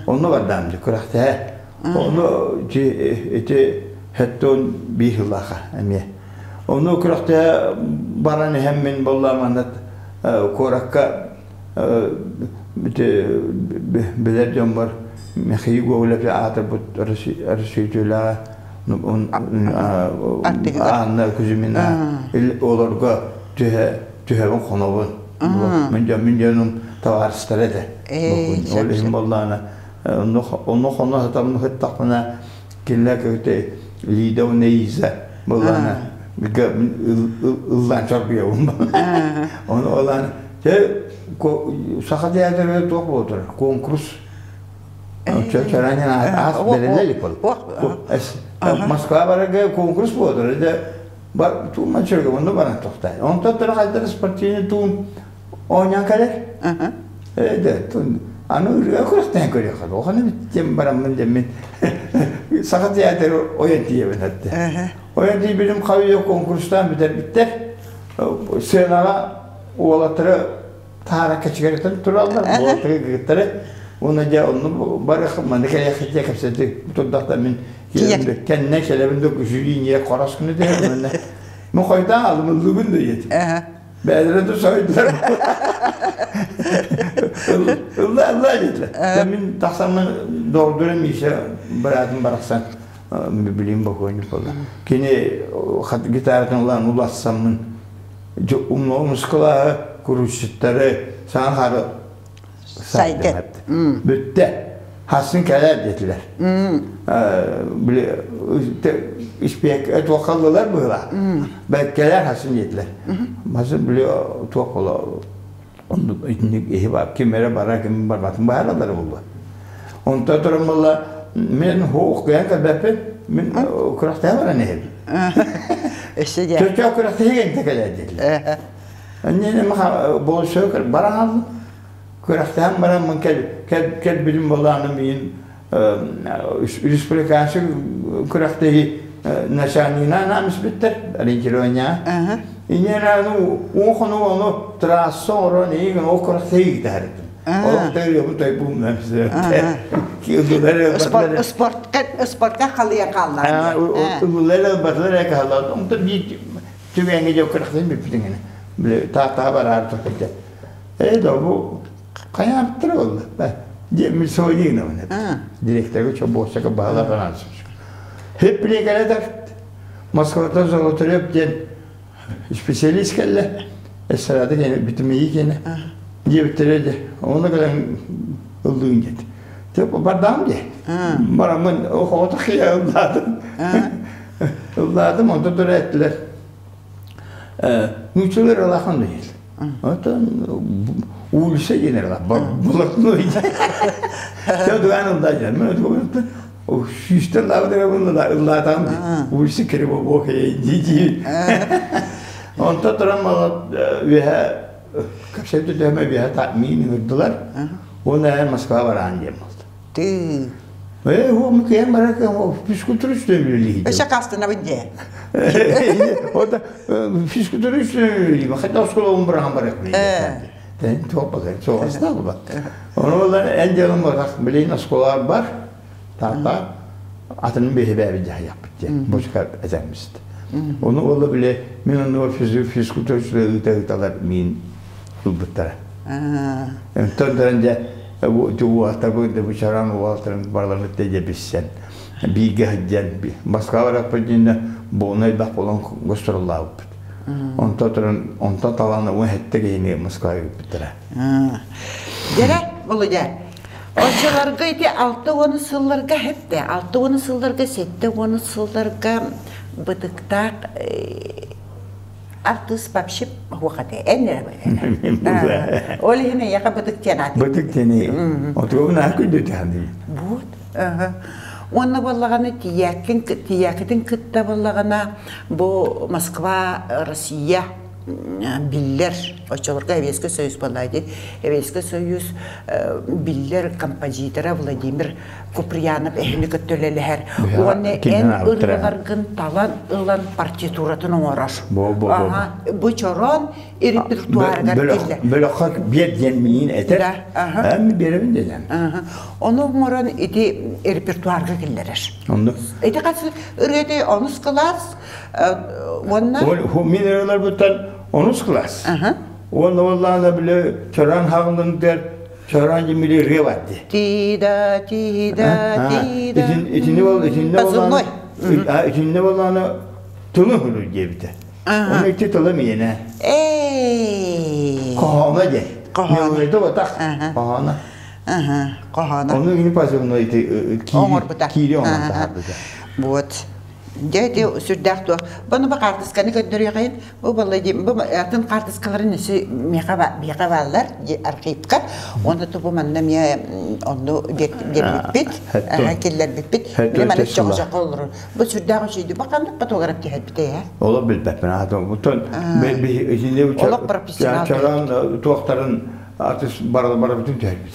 Онно бардаам дии күрэхтэһэ. Ону ити хэттон биир сыллаахха эмиэ. Ону күрэхтэһэ баран иһэн мин буоллаам манна куоракка билэр дьоммор Михаил Гоголев аатырбыт Россия Анна Кузьмина олорго түһэ түһэбин хонобун. Мин дьон мин дьонум табаарыстара этэ. Ол иһин буоллаҕына. Онно хоно сатаммын сыттахпына кинилэр көтө Лида уонна Иза былаана ыллаан чорбуйабын. Ону олаан Саха театрыгар туох буолар? Конкурс. Чаранин аас бэриллэ илик бол. Москва барарга конкурс буолар. Бар тууман чөргө онно баран тохтай. Онтон тура хайдар спортивный туум оонньоон кэлэр. Э аны ырыа күрэхтээн көрүөххэ. Оханы биттем бараммын деммин. Саха театры ойон тиийэбин этте. Ойон тиийбитим хавье конкурстаан бүтэрбиттэр. Сценаҕа уолаттары таара кэчигэритэн тураллар, уолаттары кыргыттары. Уонна дьэ онно барых маны кэлиэххэ кэпсэтик турдахта мин кэннэ кэлэбин да күсүлүү хорос күнү дэһэр Мин хойутаан алымыллыбын да диэтим. Бэйэлэрэ да соһуйдулар. Ылла ылла диэтилэр. Мин тахсаммын доҕордорум Миша быраатым барахсан билим бокуонньук буолла. Кини гитаратын ылан улассаммын умнуо курусчуттары саҥа хары Сайдын. Бүттэ. Хасын кэлэр диэтилэр. Били испиэк туоххаллылар быһыла. Бэккэлэр хасын диэтилэр. Хасын били туох була оннук итинник иһи бар ким эрэ барар ким барбатын бааралар буолла. Онто туран буолла мен хуох кыйан кэлбэппин мин күрэхтэһэ баран иһэбин. Өссө диэ. Чөчөө күрэхтэһигэ интэ кэлэр диэтилэр. Иннинэ маха болсуо баран аллым. Күрэхтэһэн бараммын кэлбитим буолааны миин республиканский күрэхтэһии начальнигынан аамыспыттар ориентирование. Иннинэ уон хонук ону трасса оҥорон иигин ол күрэхтэһии кытаарытым. Ол тойбун тойбун Спортка спортка халыйа хааллар. Ыллар ылбатылар эки халлар. Онтон биир түгэҥҥэ дьэ күрэхтэһин бүппүтүҥ били тааттаҕа бараары турбут ээ да бу хайаабыттара буолла диэммин соһуйдугунабын директорга чобуосака баһылар баран хиппилиэкэлэтэр Москваттан Золотарев диэн специалист кэллэ эстрада киэнэ бүтүмэйии киэнэ диэбиттэрэ дьэ ону кэлэн ыллыын диэт бардаам дии бараммын оҕото хия ыллаатым ыллаатым онтон тура эттилэр Нууччалар ылахан да иһил. Оттон улица диэн ылах блокной. Чэ дуган ылла дьэн. Мен сүүстэн лаабыт ыллаатаҕым улица кривобок дии Онто туран үөһэ кэпсэппит төһөмө үөһэ миин ыҥырдылар. Уонна эн Москва бараан диэн буолла. Ты. Э, уом кыйан барар физкультура үстүнэн үлэлиир. Өссө кастынабын дии. Ота физкультура үстүнэн үлэлиир. Хотя оскологун бырахан барар. Тэн туох соҕастаах ба. Ону олар эн дьалым барах билин осколар бар. Таата атын бэһибээби дьаһайахпыт диэн. Бочка этэммист. Ону ола биле мен ону физкультура үстүнэн ыыта-ыыталар миин ылбыттара. Онтон туран дьэ уолаттарбын да бу чараан уолаттарын барыларын дьэ билсэн бииргэ сылдьан Москва бараппыт диэннэ буолна элбэх буолан гастроллаабыппыт. Онтон туран онтон талаан 17 киһини Москваҕа ыыппыттара. Дьэрэ, Володя, оччолорго ити 60 сылларга хэпте, 60 сылларга, 70 сылларга бытыктаах артыыс вообще хуохате эн эрэ Ол иһин эйиэхэ бытык диэн аат. Бытык диэни отугун аа күндүтээн дии. Вот. Уонна буоллаҕына тиийээккин тиийээккитин кытта буоллаҕына бу Москва, Россия биллэр оччолорго Советский Союз буолла дии. Советский Союз биллэр композитора Владимир Куприянов эһини кытта үлэлэһэр уонна эн ырыаларгын талан ылан партитуратын оҥорор. Бу чороон репертуарыгар киллэр. Бөлөххө биэр диэн миин этэр. Эн биэрэбин диэн. Ону оҥорон ити репертуарга киллэрэр. Оннук. Ити хас ырыата онус кылаас уонна Мин ырыаларбыттан онус кылаас. Уонна уоллаана били чороон хаҕылын дэр Чороон дьимили ырыа бар дии. Тида, тида, тида. Итини бол, итинне боллааны, итинне боллааны тылы хулу диэбитэ. Оны ити тылы миэнэ. Эй! Хоһооно диэн. Хоһооно. Мелодия батах. Хоһооно. Хоһооно. Ону кини позывной ити Оҥорбута. киири оҥорон таһаарбыта. Вот. Дьэ ити сүрдээх туох. Бұны бу хаартысканы көрдөрүөҕүн. Бу балладим, бу атын хаартыскаларын өссө миэхэ биэхэ бааллар архивка. Уонна бу манна эмиэ онну биэрбиппит, киллэрбиппит. Били маннык чоҕо-чоҕо олорор. Бу сүрдээх үчүгэй. Бу ханнык фотограф түһэрбитэ ээ? Олох билбэппин. Бутун Олох профессионал. Чорон туохтарын артист барыбытын түһэрбит.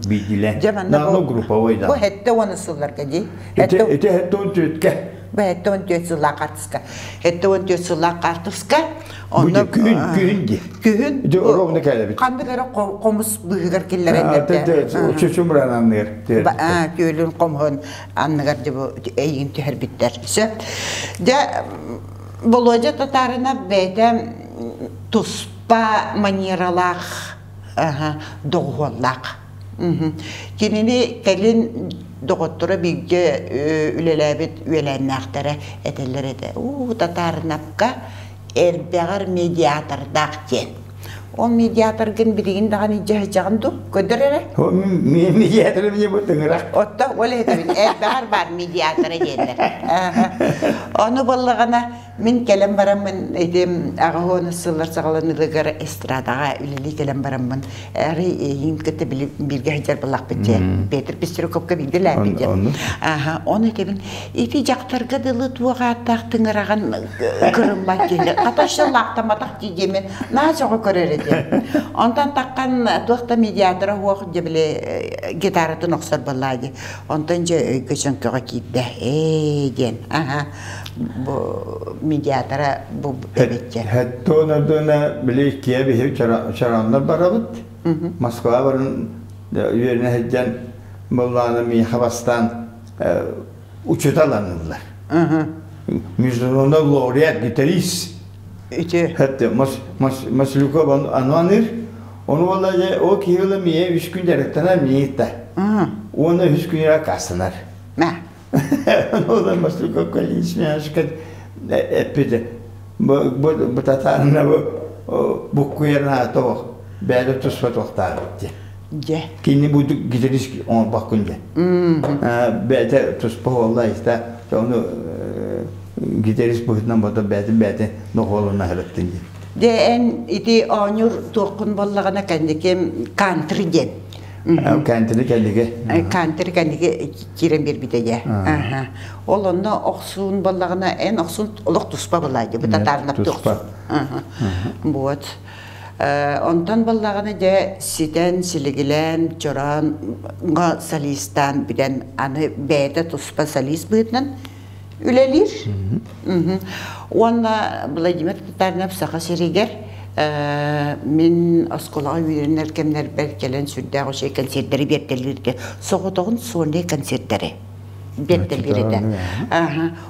Биирдиилээн. Дьэ манна бу групповой да. Бу 70 сылларга дии. Ити 74-кэ. Бу 74 сыллаах хаартыска. 74 сыллаах хаартыска. Онно күһүн күһүн ди. Күһүн. Ити ровно кэлэбит. Ханнык эрэ хомус быыһыгар киллэрэннэр. Чучумран анныгар. Күөлүн хомуһун анныгар дьэ бу эйигин түһэрбиттэр. Сөп. Дьэ Володя Татаринов бэйэтэ туспа манералаах доҕуһуоллаах. Кинини кэлин доҕотторо бииргэ үлэлээбит үөлээннээхтэрэ этэллэр этэ. Уу, Татаринапка эрбэҕэр медиатордаах диэн. Ол медиаторгын билигин даҕаны дьаһайдьаҕын дуу? Көрдөр эрэ. Медиатор мне бу тыҥырах. Отто ол этэбин эрбэҕэр баар медиатора диэннэр. Ону буоллаҕына мин кэлэн бараммын ити аҕыс сыллар саҕаланыыларыгар эстрадаҕа үлэлии кэлэн бараммын арый эйигин кытта бииргэ сылдьар буоллахпыт дии Петр Пестряковка бииргэ лээппит диэн аха ону этэбин ити дьахтарга дылы туох ааттаах тыҥыраҕын кырыммат киһи хата лаахтамматах дии диэмин наһаа сөҕө көрөр этим онтон таххан туох да медиатора суох дьэ били гитаратын охсор буоллаа дии онтон дьэ өйгө чөҥкөҕө киирдэ ээ диэн аха бу медиатора бу эбит Хэттон били иккиэ биһи чараннар барабыт. Москва баран үөрэнэ сылдьан быллаана миэхэ бастаан учуутал аныллар. Международный лауреат, гитарист. Ити. Хэтте Маслюков аныыр. Ону буолла о киһи мие үс күн дьарыктанар миитта. Уонна үс күн аккаастанар. Ону Маслюков Калиничка эппитэ. Бу татаарына бу буккуйарына тоох бэйэ туспа туохтаабыт дии. Дьэ. Кини бу гитарист оҥорбоккун дьэ. Бэйэтэ туспа буолла истэ ону гитарист быһыытынан бото бэйэтин бэйэтин дохуолуна сырыттын дии. Дьэ эн ити оонньуур туоххун буоллаҕына кэнники кантри диэн. Кантри кэнники. Кантри кэнники киирэн биэрбитэ дьэ. Ол онно охсуун буоллаҕына эн охсуун олох туспа былаа дии бу татаарнапты охсуун. Вот. Онтон буоллаҕына дьэ ситэн, силигилээн, чорооҥҥо солистаан бүтэн аны бэйэтэ туспа солист быһыытынан үлэлиир. Уонна Владимир Татаринов Саха сиригэр мин оскуолаҕа үөрэнэр кэмнэрбэр кэлэн сүрдээх үчүгэй концертэри биэртэлииргэ соҕотоҕун сольнай концертэри биэртэлиир этэ.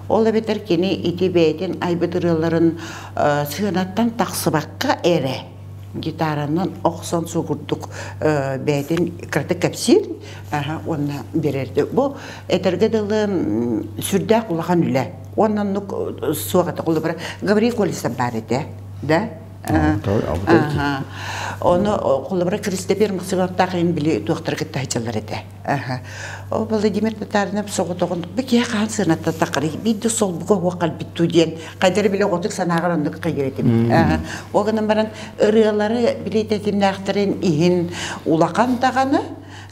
Ол эбэтэр кини ити бэйэтин айбыт ырыаларын сыанаттан тахсыбакка эрэ гитаранан охсон сугурдук бэйэтин кыратык кэпсиир уонна биэрэрди. Бу этэргэ дылы сүрдээх улахан үлэ. Уонна оннук суох этэ. Холобура Гаврил Колесов баар этэ, да? Ону холобура Кристопер Максимовтаах иһин били туохтары кытта сылдьаллар этэ. Ол Владимир Татаринов соҕотоҕун бу киһи хаһан сыанаттан таххарый биир да солбуга уох кэлбит дуу диэн хайдары били оҕотук санааҕар оннук хайыр этим. Ол гынан баран ырыалары били тэтимнээхтэрин иһин улахан даҕаны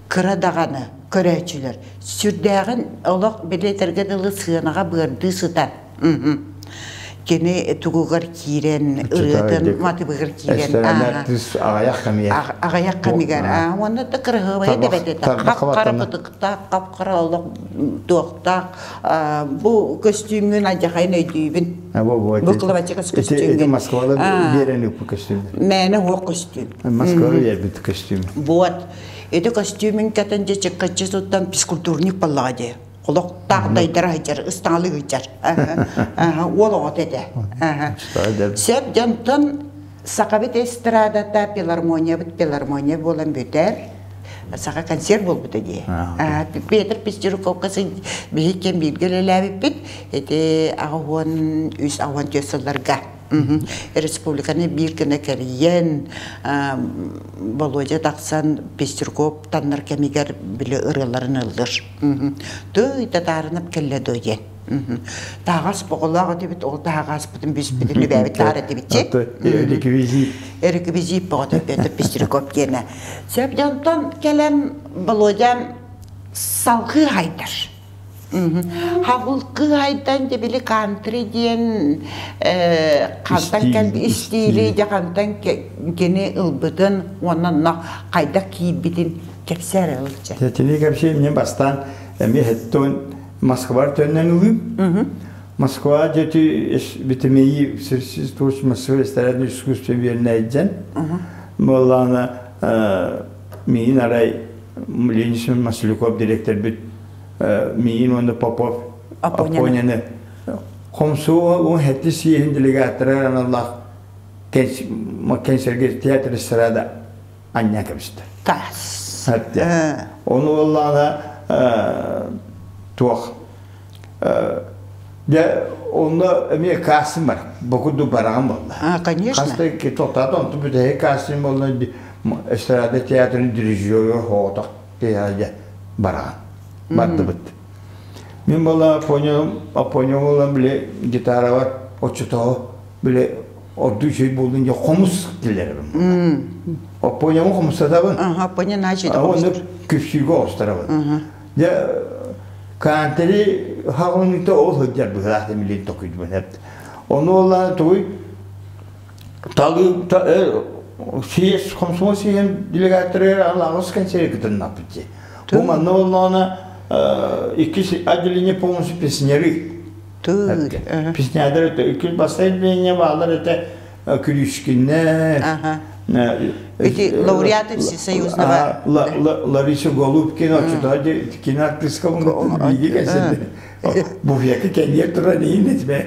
кыра даҕаны көрөөччүлэр сүрдээҕин олох били этэргэ дылы сыанаҕа быардыы сытан кини тугугар киирэн ырыатын матыбыгар киирэн аҕыйах кэмигэр аҕыйах кэмигэр уонна да кыраһыабайа да бэт этэ хап-хара бытыктаах хап-хара олох туохтаах бу көстүүмҥүн алдьархайын өйдүүбүн бу клавачикас көстүүмҥүн Москвада биэрэн ыппыт көстүүм мээнэ уох көстүүм Москвада биэрбит көстүүм вот ити көстүүмүн кэтэн дьэ чыккаччы туттан физкультурник буоллаҕа дии олохтоох дайдара сылдьар, ыстаҥалыы сылдьар. Уол оҕото этэ. Сөп дьонтон Сахабыт эстрадата филармониябыт филармония буолан бүтэр. Саха концерт буолбута дии. Петр Пестеруковка биһи кэм бииргэ үлэлээбиппит. Ити 83-84 сылларга. Республиканы биир гына кэрийэн, Володя тахсан Пестряков таннар кэмигэр били ырыаларын ыллыр. Тыый татаарынап кэллэ дуо диэн. Тааҕас боҕолоох этибит, ол таһаҕаспытын бүспүтүн үбээбит таар этибит чи. Реквизит. Реквизит боҕото Петр Пестряков диэнэ. Сөп дьонтон кэлэн Володя салгыы хайдар. Хабылкы айдан дьэ били кантри диэн хантан кэл истиили дьэ хантан кини ылбытын уонна онно хайдах киирбитин кэпсээр ылча. Тини кэпсиим мен бастаан эмиэ хеттон Москвар төннөн ылыым. Москва дьэти битимейи туус Москва эстрадный искусство биэрнэйден. Буоллаана миин арай Ленин Масляков директорбит миин уонна Попов Апоняны Хомсуо уон хэти сиэһин делегаттара аналлаах кэнсэргэ театр эстрада анньа кэбистэ. Тас. Ону оллаана туох дьэ онно эмиэ кастинг бар. Бу курдук бараҕан буолла. А, конечно. Хаста тоқтаата онту бүтэһик кастинг буолла эстрада театрын дирижеры хоотох дьэ бараҕан. Бардыбыт. Мин буола Апоня буолан били гитарабар оччотоҕу били ордуу үчүгэй буоллун дьэ хомус киллэрэрим. Оппуоньамы хомустатабын. Оппуоньа наачыйда Онно күпсүүгэ оҕустарабын. Дьэ кантери хаҕыныыта ол сылдьар быһыылаах милин токуйдубун Ону оллаана тугуй талыы съезд комсомол съезин делегаттарыгар аҕыс кэнсиэри кытыннаппыт дии. Бу манна боллоҕуна иккис отделение полностью пенсионеры. Пенсионердар это иккис бастакы отделение баалар это Күлүскүннэр. Эти лауреаты всесоюзного. Лариса Голубкина, очутаа киноартистка биги кэсэнде. Буфеке кэнниэр туран иин этме.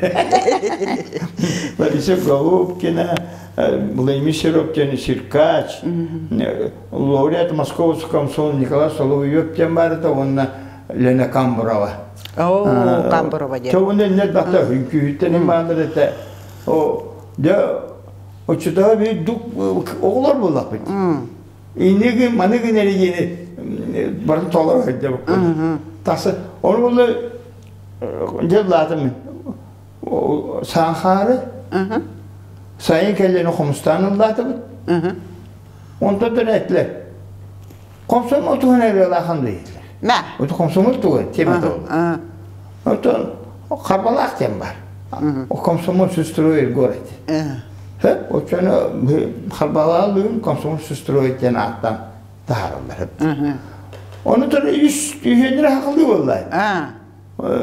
Лариса Голубкина, Владимир Сироптин, Сиркач, лауреат Московского комсомол Николай Соловьев диэн баарыта уонна Лена Камбурова. Оо, Камбурова диэн. Чоҕун эннер бата үҥкүүһүттэн баалар этэ. О, дьэ, оччотооҕу биир дук оҕолор буоллахпыт. Иннигин маныгын эрийиини барын толоро сылдьабыппыт. Тахса, ол буолла дьэ лаатым саахаары сайын кэллэни хомустаан ыллаатыбыт. Онтон этилэр. Комсомол туһун эрэлаахан дииллэр. Мэ. Оту комсомол туһун тема туһун. Оттон Харбалаах диэн бар. Комсомол сестрой город. Хөп, оччону Харбалаалыын комсомол сестрой диэн ааттаан таһаараллар. Ону тұр үс үһүөннэрэ хақылыы буолла.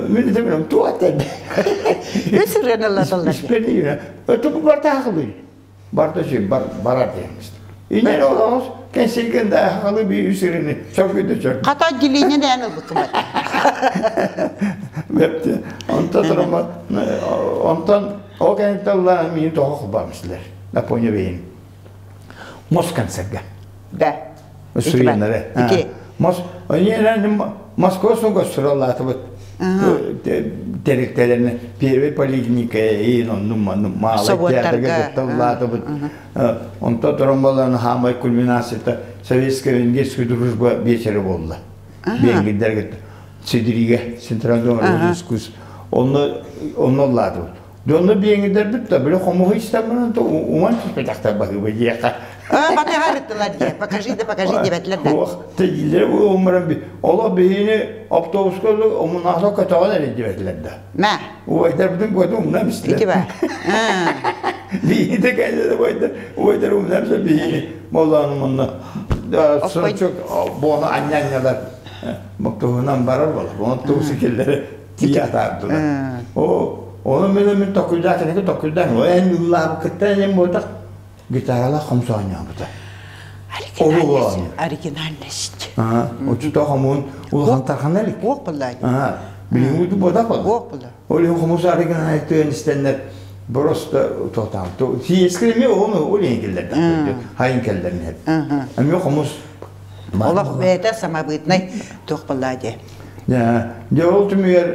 Мен этемем туох этэн. Үс ырыаналлаталлар. Өтө бу барта хақылыы. Барда şey бар барар диэмист. Инен олоҕос кэнсилген да хақылыы би үс ырыны çok күндө чөр. Хата отделение дээн ылбыккын Бепти. Онтон турама онтон ол кэнниттэн улаан миин тоҕо холбоомсулар. Напомню бэйин. Мос концертга. Да. Суйаннары. Ити. Мос Москва гастроллаатыбыт. Тэрилтэлэрин первый поликлиника иин оннун маннын маалай театрга кытталлаатыбыт. Онто туран балан хаамай кульминацията советско-венгерская дружба биэчэрэ буолла. Венгердерге Сидириге Центральный искусств. Онно онно лаатыбыт. Дьонно биэҥидэрбит да били хомуһу истэн баран уман түспэтэхтэр баһыыба диэхэ. Батыһарыттылар диэ. Покажи да покажи диэбэтлэр да. Ох, тиийдилэр умаран би. Оло биһини автобуска омунааса көтөҕөн эрэ диэбэтилэр да. Мэ. Убайдарбытын көтө умнам истилэр. Ити ба. Биһини да кэллэ убайдар, убайдар умнамса биһини моллааны манна сочок буона анньаннялар туһунан барар буола. Оны тугусы киллери тиийэ атаардылар. О, ону мен мен токуйдаах кэнники токуйдаах эн ыллаабыккыттан эн буотах гитаралаах хомус оонньообута. Оригинальность. Оччотоо хомуун улахан тархана илик. Уох булла. Билиҥҥи буотах буолла. Уох булла. Ол иһин хомус оригинальный истэннэр просто тотаам. Сиескэ эмиэ ону ол иһин киллэрдэх. Хайын кэллэрин Эмиэ хомус Олох бэйэтэ самобытнай туох буолла дии. Дьэ, ол түмүгэр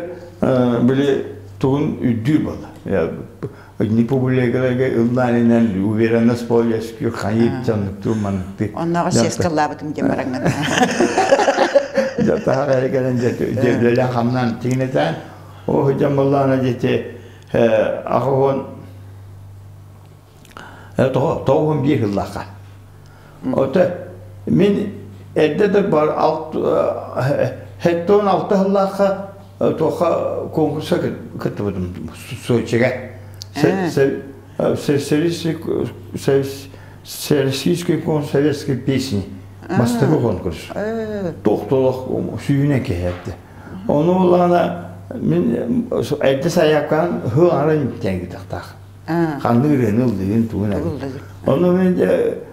били тугун үрдүүр буолла. Итини публикаларга ыллаан уверенность полескү хайыт дьоннуктуу манныктыы. Оннооҕо сескаллаабытым диэн бараҥҥын. Дьатаах эрэ кэлэн дьэ хамнаан тиҥнэтэн оо дьон боллаана дьэти аҕыһын тоҕуһун биир ыллахха. Ота мин эрдэ да бар хеттон алта ыллахха туохха конкурса кыттыбытым Сочига. Всероссийский конкурс советской песни. Бастакы конкурс. Тохтолох сүүнэ киһи Ону улаана мин эрдэ сайааккан хы арын тәңги тахтаах. Ханнык ырыаны ыллыгын тугун Ону мин дьэ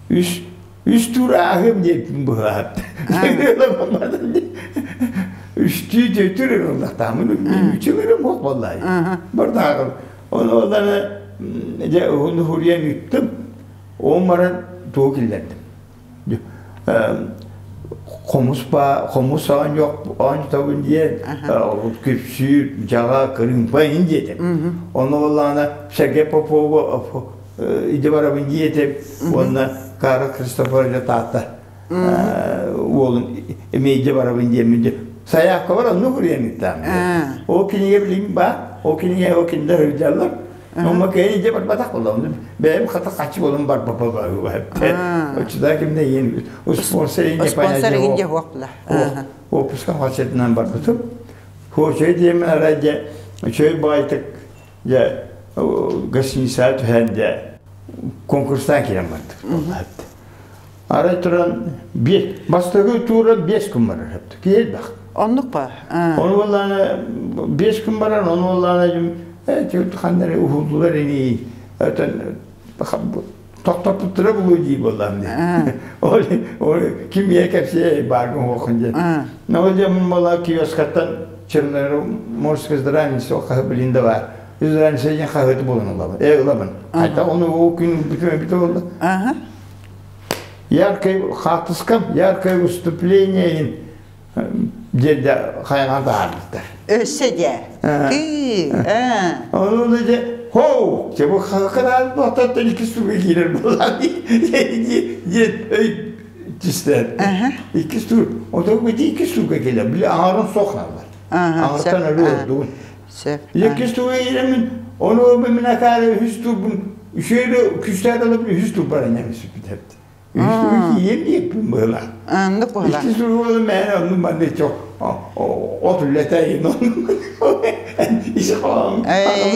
үс үс тур ааһым диэппин быһаат. Үстүү түөтүр ырыллахтаамын үчүгүрүм ох боллай. Бардааҕым. Ону оланы дьэ уһун хуруйан ыттым. Ол баран тугу киллэрдим. Хомус ба хомус оонньуох оонньотобун диэн күпсүүр дьаҕа кырыымпа иһин диэтим. Ону буоллаҕына Сергей Попова идэ барабын диэтим уонна Карл Христофорович Таатта уолун эмиэ идэ барабын диэммин сайаакка бар оннук уруйан ыттаам. Ол кинигэ билигин баар, ол кинигэ ол кинилэр сылдьаллар. Онно кэйи дьэ барбатах буолла. Бэйэм хата хачы болон барбапа Оччода кимне иен спонсор иен Спонсор иен же хуох була. Опуска хачетынан барбытым. Хоочой диэмин арай дьэ үчүгэй баайтык дьэ гостиницаҕа түһэн дьэ конкурстаан киирэн бардык. Арай туран бастакы туура 5 күн барар эбит. Киһи элбэх. Оннук ба? Ону буоллаана 5 күн баран, ону буоллаана ханнары уһуллулар ини өтөн тохтоппуттара булуу дии буоллаам дии. Ол ол ким ийэ кэпсиэ бааргын хуохун диэн. Ол дьэ буола киоскаттан Черноморская здравница хаһы билин да бар. Здравница диэн хаһыаты булан ылабын. Э ылабын. Хайта ону ол күн бүтүмэ бүтэ болла. Яркое хаартыскам, яркое выступление диэн хайаҕа таһаарбыттар. Өссө дьэ. Тыы. Ону дьэ хоу, дьэ бу хакараан буотаттан икки суга киирэр буоллаан диэн өй түстэр. Икки суу, отон икки сууга кэлэр. Били аҥарын суох хаалар. Аҥартан өлүү ордугун. Икки сууга киирэммин, ону мин акаары үһүс туурбун үчүгэй күүстээх алып үһүс тур баран эмиспит Үһүс тур киийэн диэппин быһыла. Оннук быһыла. Икки тур буолан мээнэ оннун манна чох от үлэтэ ис хоһоон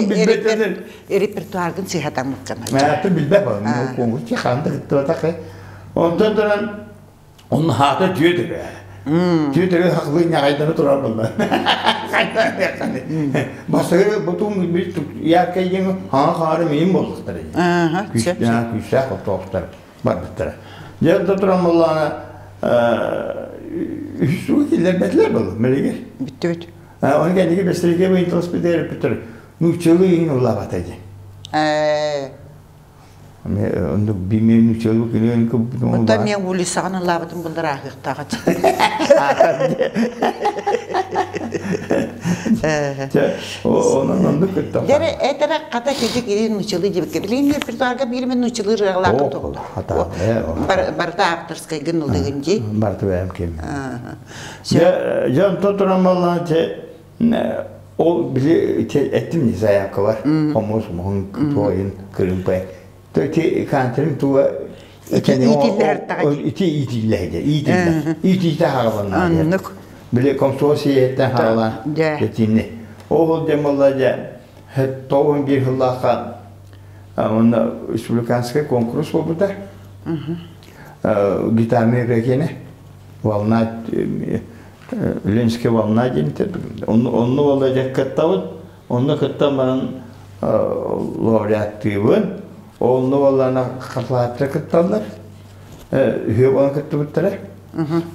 билбэт Репертуаргын сыһатаммыккын. Мээтэ билбэт болом. Конкурс ханта кыттыбатах. Онтон туран Онно хаата түөтүрэ. Түөтүрэ хахлыы ньаҕайдана турар буолла. Бастакы бутун bir яркай диэн хаҥа хаары миин буоллахтара. Күүстээх күүстээх оттоохтор барбыттара. Дьэ онто туран буоллаҕына үс суу киллэрбэтилэр буолла мэлигир. Бүттүбүт. Оны кэнники бэстэргэ быйыталаспыт эреппиттэр нууччалыы иһин ыллаабата дии. Оннук бимиэн нууччалыы күнүөн Онтон мен улицаҕын ыллаабытым буллар ааһыахтаах Онон оннук кыттам. Дьэ этэрэ хата кэдик ирин нууччалыы диэбиккэ. Билигин репертуарга биир мен нууччалыы ырыалаахын туох. Барыта авторскайгын ыллыгын дии. Барыта бэйэм ким. Дьэ онтон туран баллаан ол били эттим не заявка бар. Хомус муһун туойун кырымпай. Ити канцерин туга ити иитиллэһиде иитиллэ иитиитэ хааланна Оннук. Били комсомол сиэттэн хаалан этинни. Ол демалла дьэ 91 сыллаахха онно республиканскай конкурс буолбута. Гитарный рекене волна Ленская волна диэн онно буолла дьэ кыттабыт. Онно кыттан баран лауреаттыыбын. Онно буоллаана хатылааттар кытталлар. Үһүө буолан кыттыбыттара.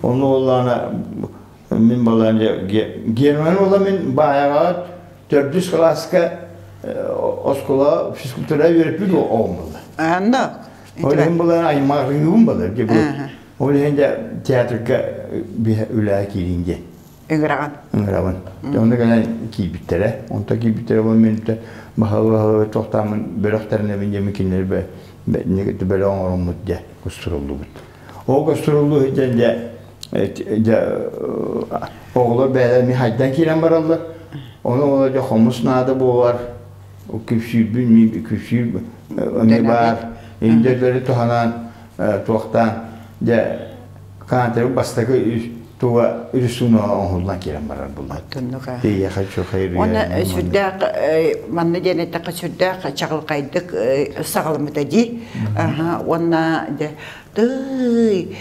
Онно буоллаана мин буоллаан Герман буолла мин баайаҕа төрдүс кылааска оскуола физкультура үөрэппит оҕом буолла. Анна. Ол иһин буоллаан аймаарыыбын буолла. Ол иһин дьэ театрга үлэҕэ киирин диэн. Ыҥыраҕын. Ыҥырабын. Онно кэлэн киирбиттэрэ. Онто киирбиттэрэ бу мин баһылы-баһылы тохтааммын бөлөхтөрүнэбин диэмин кинилэр бөлөх оҥороммут дьэ кустуруллубут. Ол кустуруллуу сылдьан дьэ дьэ оҕолор бэйэлэрэ эмиэ хайдан киирэн бараллар. Ону оҕолор дьэ хомус наада буолар. Күпсүүрбүн мин күпсүүр эмиэ баар. Индиэлэри туһанан туохтаан дьэ Каантеры бастакы туга рисуна оҥоһуллан киирэн барар булла. Тиийэхэ чухай Уонна сүрдээх манна диэн эттэххэ сүрдээх чаҕылхайдык саҕаламмыта дии. Уонна дьэ тыый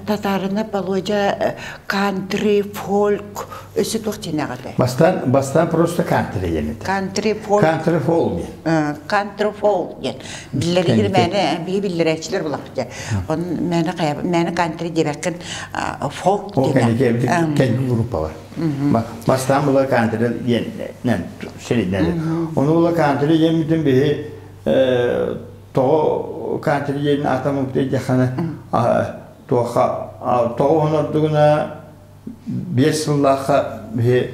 татаарына Володя кантри фольк өссө туох диэн Бастаан бастаан просто кантри диэн этэ. Кантри фольк. Кантри фолк диэн. Кантри фолк диэн. Биллэригэр мээнэ биһи биллэрээччилэр булахпыт. Он мээнэ хайа мээнэ кантри диэбэккин фолк диэн. Кэнники группа бар. Бастаан була кантри диэн сиринэн. Ону була кантри диэн биһи тоҕо кантри диэн атамык диэххэ туохха тоҕо онордугуна 5 сыллаахха биһи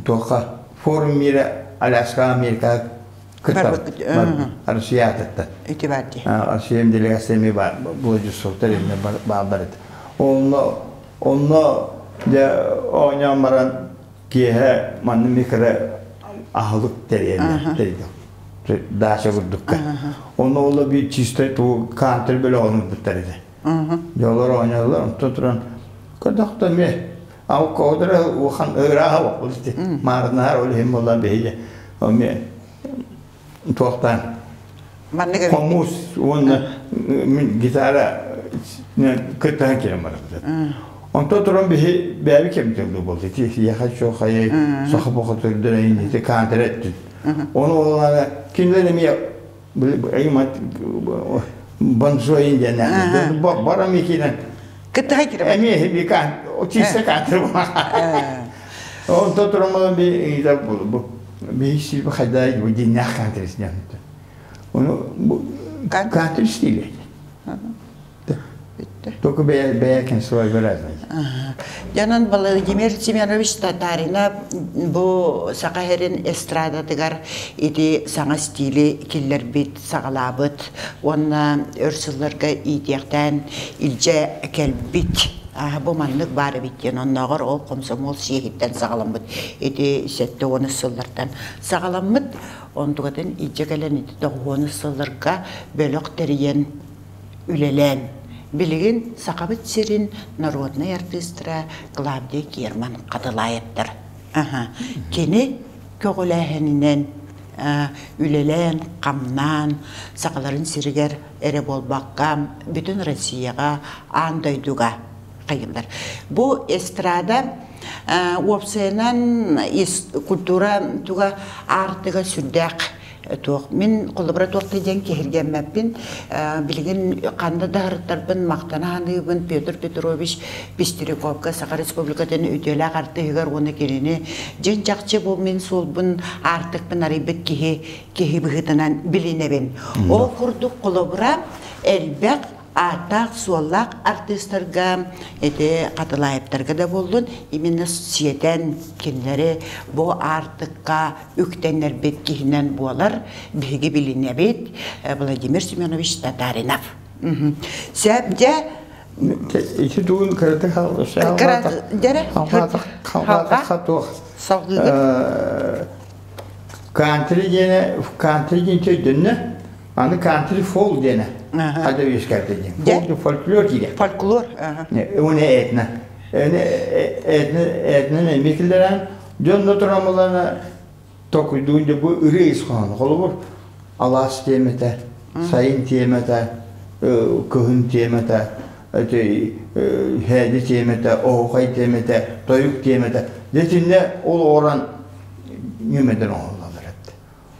туохха форум мира Аляска Америка кыттар Россия атыттан. Ити бар дии. Россия делегация эми бар Владивостокта эмне бааллар этэ. Онно онно дьэ оонньоон баран киэһэ манны микро аһылык тэрийэллэр тэрийдэ. Даача курдукка. Онно ол биир чистай туу кантер бөлөҕүн ылбыттар этэ. Дьэ олор оонньооллор онтон туран көрдөхтө эмиэ Ау коодара улахан ырааһа боппут ити. Маарыннаһар ол иһин буоллан биһиги эмиэ туохтаан Маннык хомус уонна мин гитара кыттаһан киирэн барбыт. Онтон туран биһи бэйэби кэмтэллүү буолду. Ити яха чохайы саха бохотурдара ити каантара эттин. Ону олана кинилэр эмиэ Бонсуойун диэн барам икинэн Кыттыһа киирэ эмиэ бикан чисто каатыр Онто турамалан би бу би силб хайдай бу диннях каатыр Ону каатыр стиле. Только бэйэ своеобразный. Дьонон Владимир Семенович Татаринов бу Саха сирин эстрадатыгар ити саҥа стили киллэрбит, саҕалаабыт уонна өр сылларга иитиэхтээн илдьэ кэлбит. Бу маннык баар эбит диэн оннооҕор ол хомсомуол сиэһиттэн саҕаламмыт ити 70 сыллартан саҕаламмыт. Онтукатын илдьэ кэлэн ити 90 сылларга бөлөх тэрийэн үлэлээн, билигин Сахабыт сирин народнай артыыстара Клавдия Герман Хатылаевтар. Кини көҕүлээһининэн үлэлээн, хамнаан, сахаларын сиригэр эрэ буолбакка, бүтүн Россияҕа, аан дойдуга хайыллар. Бу эстрада уопсайынан культура туга аартыга сүрдээх туох мин холобура туох да диэн киһиргэммэппин билигин ханна да һырыттарбын махтана саныыбын Петр Петрович Пестряковка Саха Республикатын үтүөлээх артыыһыгар уонна кинини дьин чахчы бу мин суолбун аартыкпын арыйбыт киһи киһи быһыытынан билинэбин ол курдук холобура элбэх ааттаах-суоллаах артыыстарга, ити Хатылаевтарга да буоллун, именно сиэтэн кинилэри бу аартыкка үктэннэрбит киһинэн буолар, биһиги билинэбит Владимир Семенович Татаринов. Сөп дьэ Ити тугун кыратык халҕаатах салгыыгыт Кантри диэне кантри диэн өйдөннө Аны кантри фолк диэнэ. Хада үөскээбитэ диэн. Фолк фольклор диирэ. Фольклор. Уна этно. Этно этно эмиэ киллэрэн дьон турамылана токуйдуун дьэ бу ырыа ис хоһооно. Холобур алаас тиэмэтэ, сайын тиэмэтэ, кыһын тиэмэтэ, һээди тиэмэтэ, оһуохай тиэмэтэ, тойук тиэмэтэ. Дьэ итиннэ ол оҕорон ньүмэдэн оҥоһуллаллар эбит.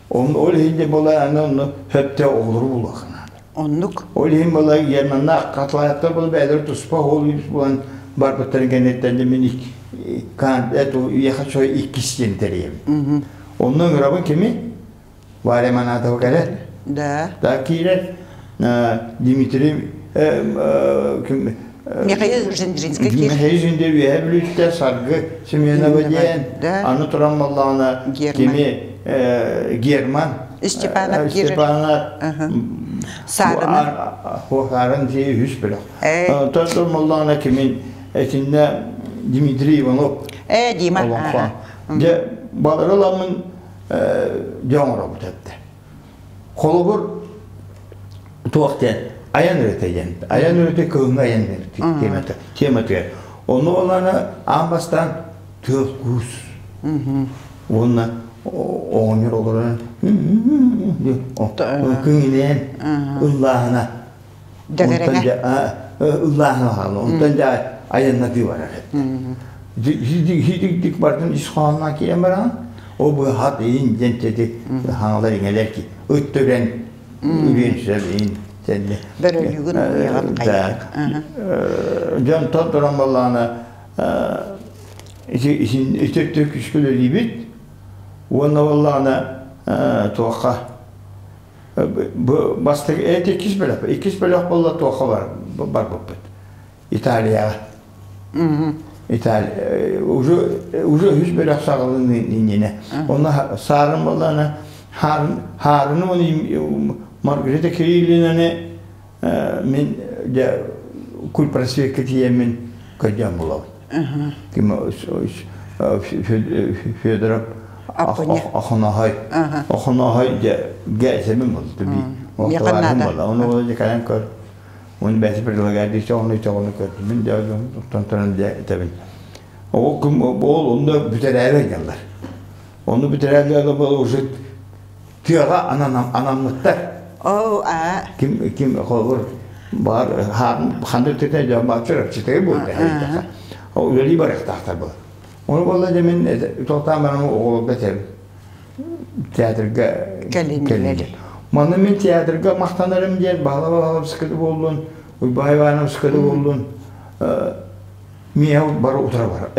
Ол иһин дьэ була аны онно сөптөөх оҕолору булуохха наада. Оннук. Ол иһин була Германнаах Хатлаевтар була бэйэлэрэ туспа оҕол буолан барбыттарын кэнниттэн дьэ мин я хочу иккис диэн тэрийэбин. Онно ыҥырабын кими? Варя Манатова кэлэр. Да. Да киирэр. Дмитрий ким Михаил Жендринскэй Михаил Жендрин үөһэ Бүлүүттэ Саргы Семенова диэн аны туран буоллаҕына кими Герман Степанов Степанов Саарына Саарын дии үһүс бөлөх. Онтон буоллаҕына кимин итиннэ Дмитрий Иванов Дима Дьэ балары ыламмын дьэ оҥоробут этэ. Холобур, туох диэн айан үлэтэ диэн. Айан үлэтэ кыһыҥҥы айан үлэтэ тематыгар. Онно буоллаҕына аан бастаан тыал куус уонна оҕонньор олорон кыҥинээн ыллааһына ыллааһына хаалла. Онтон дьэ айаннатыы барар Хидик бардым ис хоһоонноон киирэн бараҕын. Ол быһат иин диэн тети хаҥалар иҥэлэр ки ыт төрөн үрүөн сүрэр иин тэнни. Бөрөлүүгүн уйаҕын хайдах. Дьонтон туран баллаана ити ити күскүл өлүүбүт уонна баллаана туохха бастакы эти иккис бөлөх иккис бөлөх буолла туохха бар барбыппыт Италияҕа. Италия уже уже үһүс бөлөх саҕаланыы иннинэ. Онно саарын буоллаҕына хаарыны уонна Маргарита Кириллинаны мин дьэ кульпросвекка тиийэммин көрдөөн булабын. Ким Федоров Охоноһой Охоноһой дьэ гээсэмин булду би. Ону дьэ кэлэн көр. Уон бэйэтэ предлагает ичоҕуну ичоҕуну көрдүм. Мин дьэ оттон туран дьэ этэбин. Ол күн ол онно бүтэрээри ыйаллар. Ону бүтэрээри был уже тыаҕа анаммыттар. Оо, аа. Ким ким холобур бар ханнык өттүтэ дьон бааччыр читэ буолда. Ол үлэлии барыахтаахтар был. Ону буолла дьэ мин тохтоон баран оҕолорго этэбин. Театрга кэлин. Манна мин театрга махтанарым диэн Баһыла Баһылапскай буоллун, Уйбаай Ивановскай буоллун, миэхэ бары утара бар.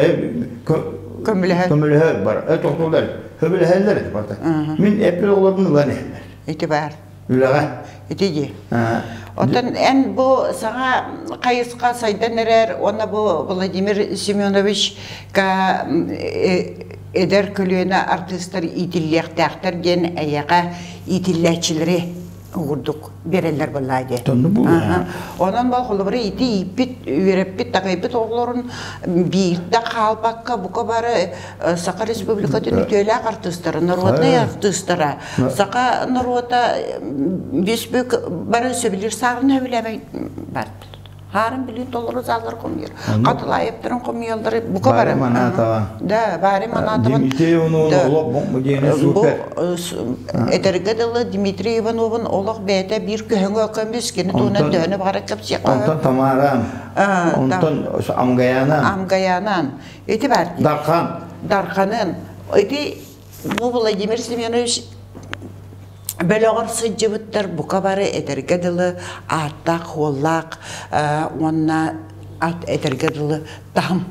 Көмөлөһөр. Көмөлөһөр бар. Тохтуулар. Көмөлөһөллөр эти барда. Мин эппит оҕолорбун ылан иһэллэр. Ити баар. Үлэҕэ. Ити дии. Оттон эн бу саҥа хайысха сайдан эрэр уонна бу Владимир Семеновичка эдэр көлүөнэ артыыстар иитиллиэхтээхтэр диэн эйэҕэ иитиллээччилэри курдук биэрэллэр буоллаа дии. Онон бол холобура ити ииппит, үөрэппит, такайбыт оҕолорун биирдэ хаалбакка бука бары Саха Республикатын үтүөлээх артыыстара, народнай артыыстара, саха норуота бүспүк бары сөбүлүүр саарын сөбүлээбэй бар. Хаарын билин толору заллар хомуйар. Хатылаевтарын хомуйаллар бука бары. Манатова. Да, Бары Манатова. Дмитрий Ивановын олох диэни супер. Этэргэ дылы Дмитрий Ивановын олох бэйэтэ биир көһөҥө көмүс кини туһунан төһөнү баҕара кэпсиэххэ. Онтон Тамара, онтон Амгаянан. Амгаянан. Ити бар. Дархан. Дарханын. Ити бу Владимир Семенович бөлөҕөр сылдьыбыттар бука бары этэргэ дылы ааттаах-хуоллаах уонна ат этэргэ дылы таһым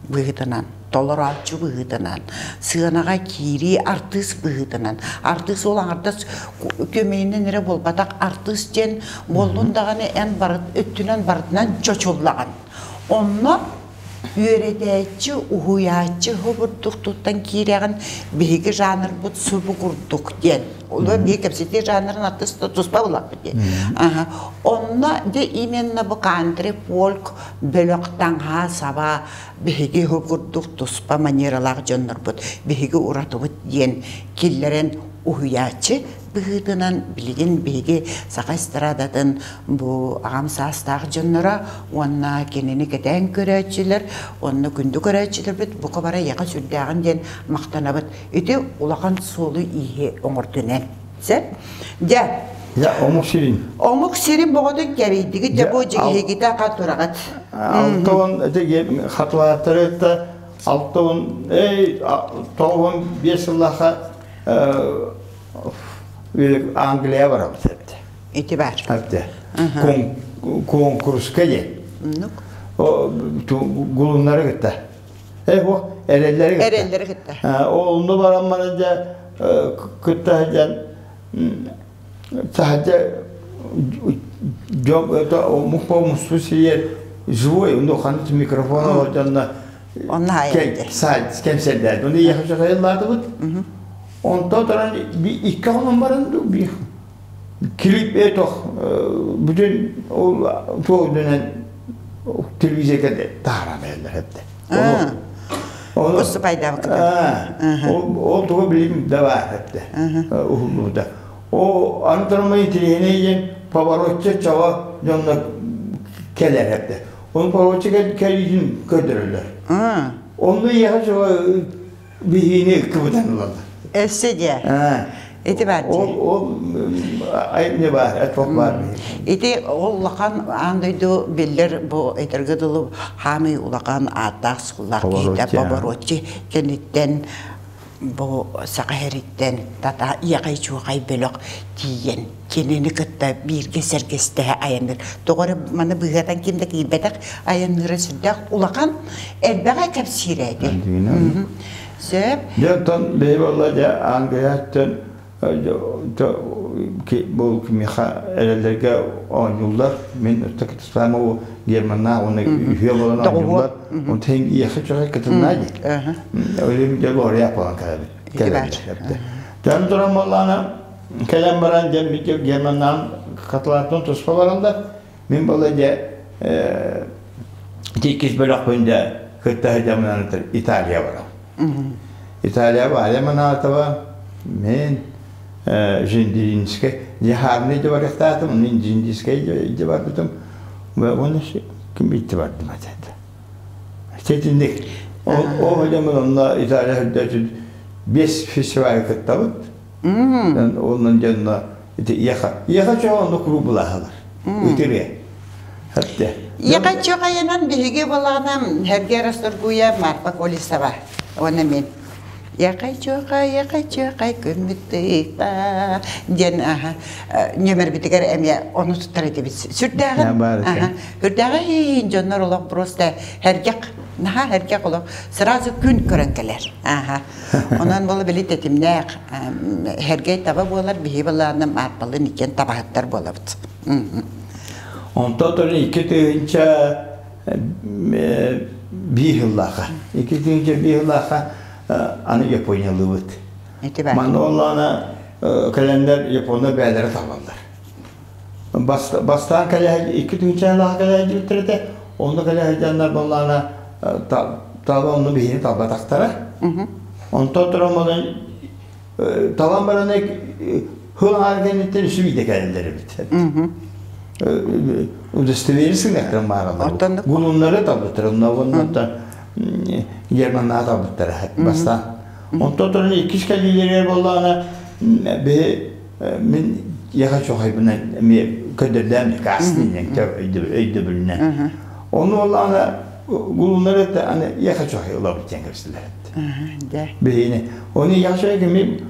быһыытынан толорооччу быһыытынан сыанаҕа киирии артыыс быһыытынан артыыс ол аҥардас көмөйүнэн эрэ буолбатах артыыс диэн буоллун даҕаны эн барыт өттүнэн барытынан чочуллаҕын онно Үөрэтээччи, уһуйааччы курдук туттан киирэҕин, биһиги жанрбыт субу курдук диэн. Олор биһиги кэпсэтии жанрын аттыс туспа булаппыт диэн. Онно дьэ именно бу кантри, фольк, бөлөх таҥаһа саба биһиги курдук туспа манералаах дьоннорбут, биһиги уратыбыт диэн киллэрэн уһуйааччы быһыытынан билигин биһиги саха эстрадатын бу аҕам саастаах дьонноро уонна кинини кэтээн көрөөччүлэр уонна күндү көрөөччүлэрбит бука бары эйиэхэ сүрдээҕин диэн махтанабыт. Ити улахан суолу-ииһи оҥордун эн. Сөп? Дьэ. Дьэ, омук сирин. Омук сирин боҕотун кэрийдигит дьэ бу дьигиһигитэ хат тураҕыт. Алтон хатылааттары да алтон эй 95 сыллаха Англия барабыт эбит. Ити бар. Эбит. Конкурска диэн. Гулуннары кытта. Э, бу эрэллэри кытта. Эрэллэри кытта. Онно баран баран дьэ кытта сылдьан таһырдьа дьон омук мусту сиэр. Живой, ну ханнык микрофон олордонно Онно хайа кэмсэрдээт. Оны яхшы хайыллаатыбыт. Онтон туран икки хонон баран биир клип этох бүтүн ол туох телевизорга таһааран бэрэллэр этте. Оны Ол тугу билим да бар этте. Уһуллубута. О аны туран интеллигенция диэн поворотча чаҕа дьонно кэлэр этте. Оны поворотча кэлиитин көрдөрөллөр. Онно иэхэ чаҕа биһиини кыбытан ылаллар. Өссө дьэ. Ити бар Ол ол айымньы баар, этох баар. Ити ол улахан аан дойду биллэр бу этэргэ дылы хаамый улахан ааттаах суоллаах киһитэ Поворотчи кэнниттэн бу саха сириттэн тата иэхэй-чуохай бөлөх тиийэн кинини кытта бииргэ сэргэстэһэ айанныыр. Тоҕо эрэ маны быыһатан ким да киирбэтэх айанныыра сүрдээх улахан элбэҕи кэпсиирэ ити. Сөп. Дьэ оттон бэйэ буолла дьэ Англияттан бу кимиэхэ эрэллэргэ оонньууллар. Мин Устакитислама Германнаах уонна үһүө буолан оонньууллар. Онтон иэхэ чөҕө кытыннаа дии. Өлүм дьэ лауреат буолан кэлэбит. Кэлэбит. Тэн туран буоллаана кэлэн баран дьэ Германнаан Каталааттан туспа бараллар. Мин буолла дьэ иккис бөлөхпүн дьэ кытта сылдьаммынан Италия барам. Италия Валя Манатова, мен Жиндиринскэй, Жахарный дьэ барыахтаатым, мин Жиндирскэй дьэ барбытым. Уонна ким итти бардым этэ. Ситинник. Ол дьоммун онно Италия сылдьа бес фестиваль кыттабыт. Онон дьонно ити яха яха чоҕо онно куруук былааһалар. Ытырыа. Хатте. Яха чоҕайынан биһиги былаанам Хергер Расторгуя Марфа Колесова. Уонна мен. Якай чуохай, якай чуохай күммүт тыйта диэн аха нөмербитигэр эмиэ ону туттар этибит. Сүрдээҕин аха үрдээҕин дьоннор олох просто хергек наһаа хергек олох сразу күн көрөн кэлэр. Аха. Онон буола били тэтимнээх хергей таба буолар биһи былааным арпалын иккен табаһыттар буолабыт. Онтон туран 2001 сыллааха 2001 сыллааха аны Япониялыыбыт. Манна оллаана кэлэннэр японнар бэйэлэрэ талаллар. Бастаан кэлэ 2000 сыллааха кэлэ сылдьыбыттар этэ. Онно кэлэ сылдьаннар буоллаана таба онно биһини талбатахтара. Онтон туран буолан талан баран хыл аҥаар кэнниттэн үсү биирдэ кэлэллэр эбит. Удостовериться гынаттан бааралар. Гулуннары талбыттар, оннан Германнаа талбыттара бастаан. Онтон туран иккис кэлиилэригэр буоллаҕына биһи мин яха чохайбынан эмиэ көдөрдөөн каастын өйдөбүлүнэн. Ону буоллаҕына гулуннары аны яха чохай ылабыт диэн кэпсэлэр. Биһини. Оны яха чохай кими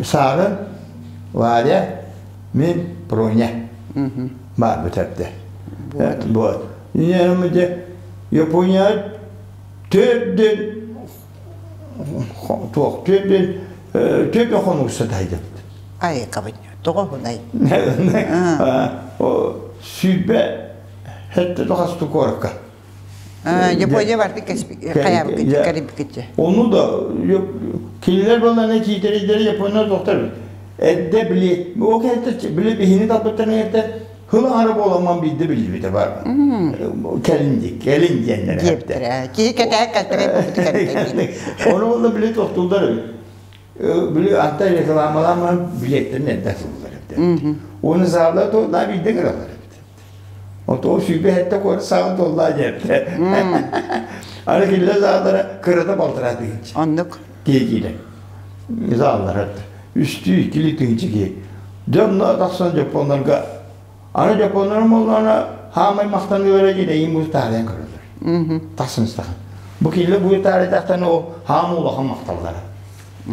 Саара, Варя, мин Проня баар бүтэрдэ. Вот. Япония төрдүн туох төрдүн төрдүн хонугуса тайдыбыт. Ай кабын тоҕо хунай. Сүүрбэ хэтте тохасту куоракка. Япония барды хайаабыккытча, карибиккытча. Ону да кинилэр буоллаана киитэрийдери Япония тохтор эрдэ били ол кэнниттэн били биһини талбыттарын эрдэ хыл аҥара буоламман биирдэ биллибитэ бар кэлин ди кэлин диэннэр диэбиттэрэ киһи кэтээ кэлтэрэй буолбут ону уонна били тохтууллар били анта рекламалааман билеттэрин эрдэ сыллар эбит уонна саалла то на биирдэ кыралар эбит Ото 27 куорат саҕа туоллаа диэбитэ. Аны кинилэр саалара кырата балтараа тыһыынча. Оннук. Киһи Сааллара үстүү иккилии тыһыынча киһи. Дьонно тахсан дьоппуоннарга аны дьоппуоннарым буоллаҕына хаамай махтаныылара диэн эйин бу таарыйан көрөллөр. Тахсан истэхин. Бу кинилэр бу таарыйдахтан ол хаам улахан махталлара.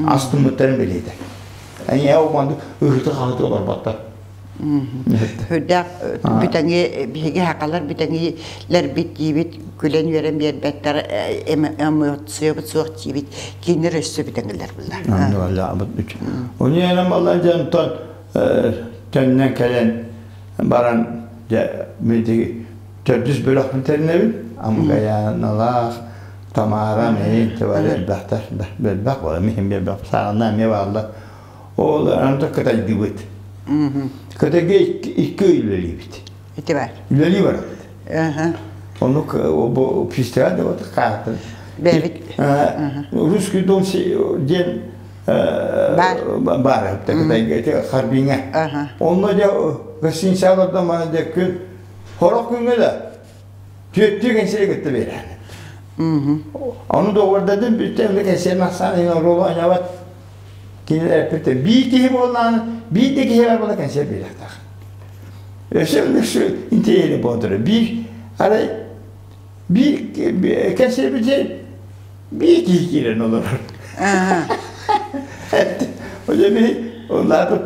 Астыммыттарын билиэтэ. Эйээ ол маннык ыһыты-хаһыты олорботтор. Үрдээх бүтэҥи биһиги хакалар бүтэҥилэрбит диибит күлэн үөрэн биэрбэттэр эмоциябыт суох диибит кинилэр өссө бүтэҥилэр булла. Оны энем алла дьонтон төннөн кэлэн баран дьэ Төрдүс бөлөхпүн тэринэбин. Амгаяналаах, Тамара, мин бары элбэхтэр, элбэх буола, миһин элбэх, саҕана эмиэ бааллар. Ол анда кытайдыбыт. Кытайга икки ый үлэлиибит. Ити бар. Үлэлии барабыт. Оннук бу фестиваль да вот хаатын. Бэбит. Русский дом диэн баар кытайга ити Харбиҥа. Онно дьэ гостиницаларда маны дьэ күн Хорох күҥҥэ да түөттүү кэнсиэри кытта биэрээни. Ону доҕордадым бүттэ эмне кэнсиэр махсаан иһин оруолу анябат кинилэр эппиттэр биир киһи буоллаан биир да киһи бар буола кэнсиэр биэриэхтээх. Өссө өссө интэриэһинэй буолан турар. Биир арай биир кэнсиэрбитин биир киһи киирэн олорор. Оля би оннаатып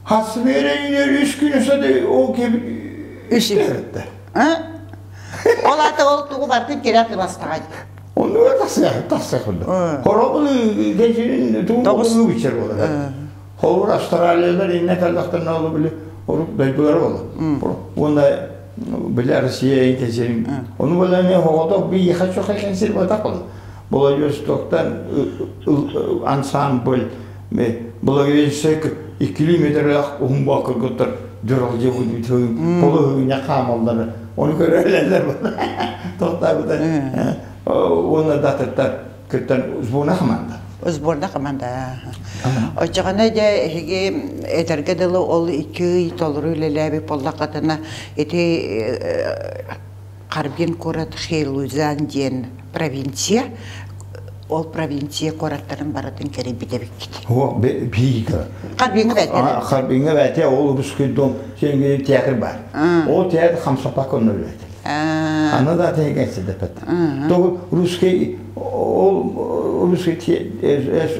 Хасмыра үүнэр үс күн өсөдө ол кем Үс үстэ. Ол ата ол тугу бартын кирэ тыбастаҕай. Оннуга тахсыах тахсыах курдук. Хоробун кэчирин тугу бичер буолар. Холбур Австралиялар инне каллахтарына олу били орук дойдулары болар. Уонна били Россия кэчирин. Ону була мен хоҕотох би хочу кэнсир батак бол. Владивостоктан ансамбль Благовещенск иккилии метрлээх уһун буолкургуттар дьоролдьу полуһуҥҥа хаамаллар ону көрөллөр тохтаабыта уонна датыттар кыттан сборная команда сборная команда оччоҕуна дьэ эһиги этэргэ дылы ол икки ый толору үлэлээбит буоллаххытына ити Харбин куорат Хейлузан диэн провинция. Ол провинция куораттарын барытын кэрийбит эбиккит. О, биика. Харбиҥҥа бээтэ. Харбиҥҥа бээтэ ол русский дом сенгини театр бар. Ол театр хамсапак онно үлэт. Аны да тегенсидепет. То русский ол русский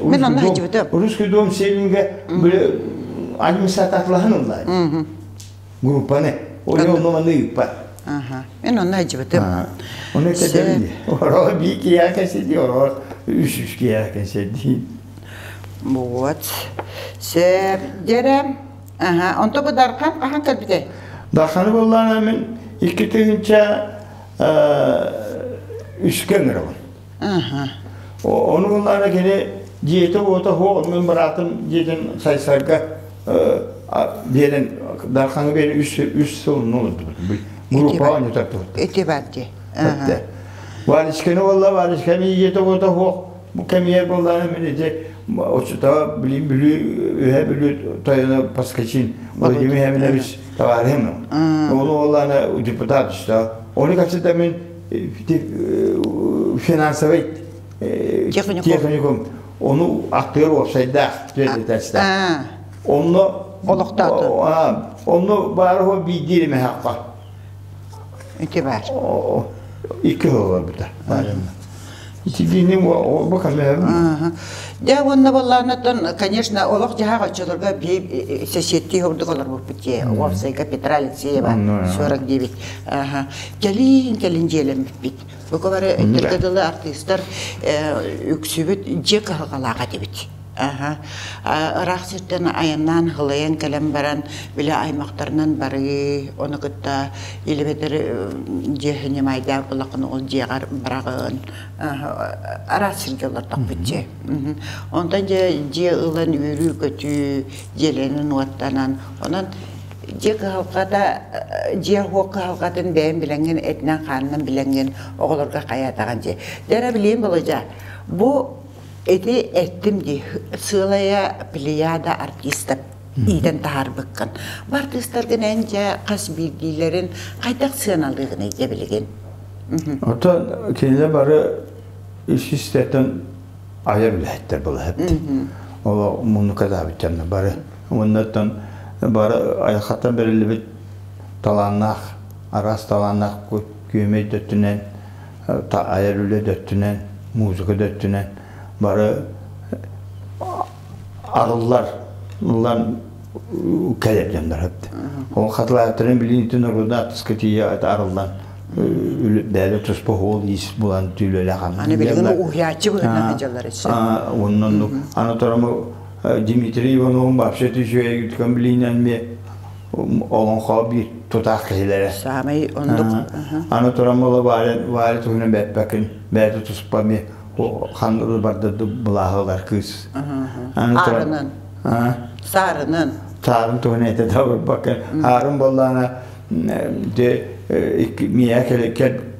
Мен онно хажыбытым. Русский дом селинге бile администраторлаһын ыллай. Группаны. Ол онно маны ыыппат. Мен онно сылдьыбытым. Оны кэтэбин. Оро бии киһиэхэ кэсэдии, оро үс-үс киһиэхэ кэсэдии. Вот. Сөп. Дьэрэ. Аха. Онто бу Дархан хаһан кэлбитэй? Дарханы буоллаана мин 2000 үскэ ыҥырабын. Ону буоллаана кини дьиэтэ-уота суох, мин быраатым дьиэтин Сайсарга биэрэн Дархаҥа биэрэн үс сыл олордубут. Группаҕа оонньотортубут. Ити бар дии. Валечканы буолла, Валечканы дьиэтэ-уота суох. Бу кэмигэр буоллаана мин ити оччотооҕу билим Бүлүү үһэ Бүлүү тойоно Паскачин Владимир Хемилевич товарищым. Ону буоллаана депутат что. Оны качыта мин финансовый техникум ону аттыгар уопсайдаах түөтэтээчтэ. Онно олохтооту. Онно баарыһо биирдиир эмэһэхха. Ити бар. Икки сыл олорбута. Итигини бу камера. Дьэ уонна буоллаанаттан, конечно, олох-дьаһах оччолорго биир сэсиэттии ордук олорбуппут дии. Уопсайга Петра Алексеева 49. Кэлин кэлин дьиэлэммиппит. Бу бары өттөргө дылы артыыстар үксүбүт дьиэ кыһалҕалаах этибит. Ыраах сиртэн айаннаан һылайан кэлэн баран, били аймахтарынан барыы, ону кытта илибэтэр дьиэ ньымайдаах булахын ол дьиэҕэр быраҕын араас сиргэ олордохпут дьиэ. Онтон дьэ дьиэ ылан үөрүү-көтүү, дьиэлэнэн уоттанан, онон дьиэ кыһалҕата, дьиэ уох кыһалҕатын бэйэм билэҥҥин, этинэн-хаанынан билэҥҥин оҕолорго хайаатаҕын дьиэ. Дьэ эрэ билиим Володя, бу Ити эттим дии, сыалайа плеяда артистов иитэн таһаарбыккын. Бу артыыстаргын эн дьэ хас биирдиилэрин хайдах сыаналыыгыный дьэ билигин? Оттон кинилэр бары ис-истэртэн айар үлэһиттэр буолар Ол муннукадаабыт дьонно бары. Уоннаттан бары айылҕаттан бэриллибит талааннаах, араас талааннаах күөмэй өттүнэн айар үлэ да өттүнэн, музыка да өттүнэн бары арыллар, ыллан кэлэр дьоннор эбит. Ол хатылааттарын билиитин оруда артыска тиийэ арыллан бэйэ туспа хуол иис булан түүлэлэх Аны билигин уһуйааччы быһыытынан сылдьаллар өссө. Онноннук аны торому Дмитрий Ивановым вообще үчүгэй билиинэн ме Олоҥхо биир тутаах киһилэрэ. Саамай оннук. Аны туран буола Варя туһунан бэппэкин, бэйэтэ туспа эмиэ хан барда былааһы ылар кыыс. Аарынан. Саарынан. Саарын туһунан этэ да барбакка. Аарын буоллаана де миэ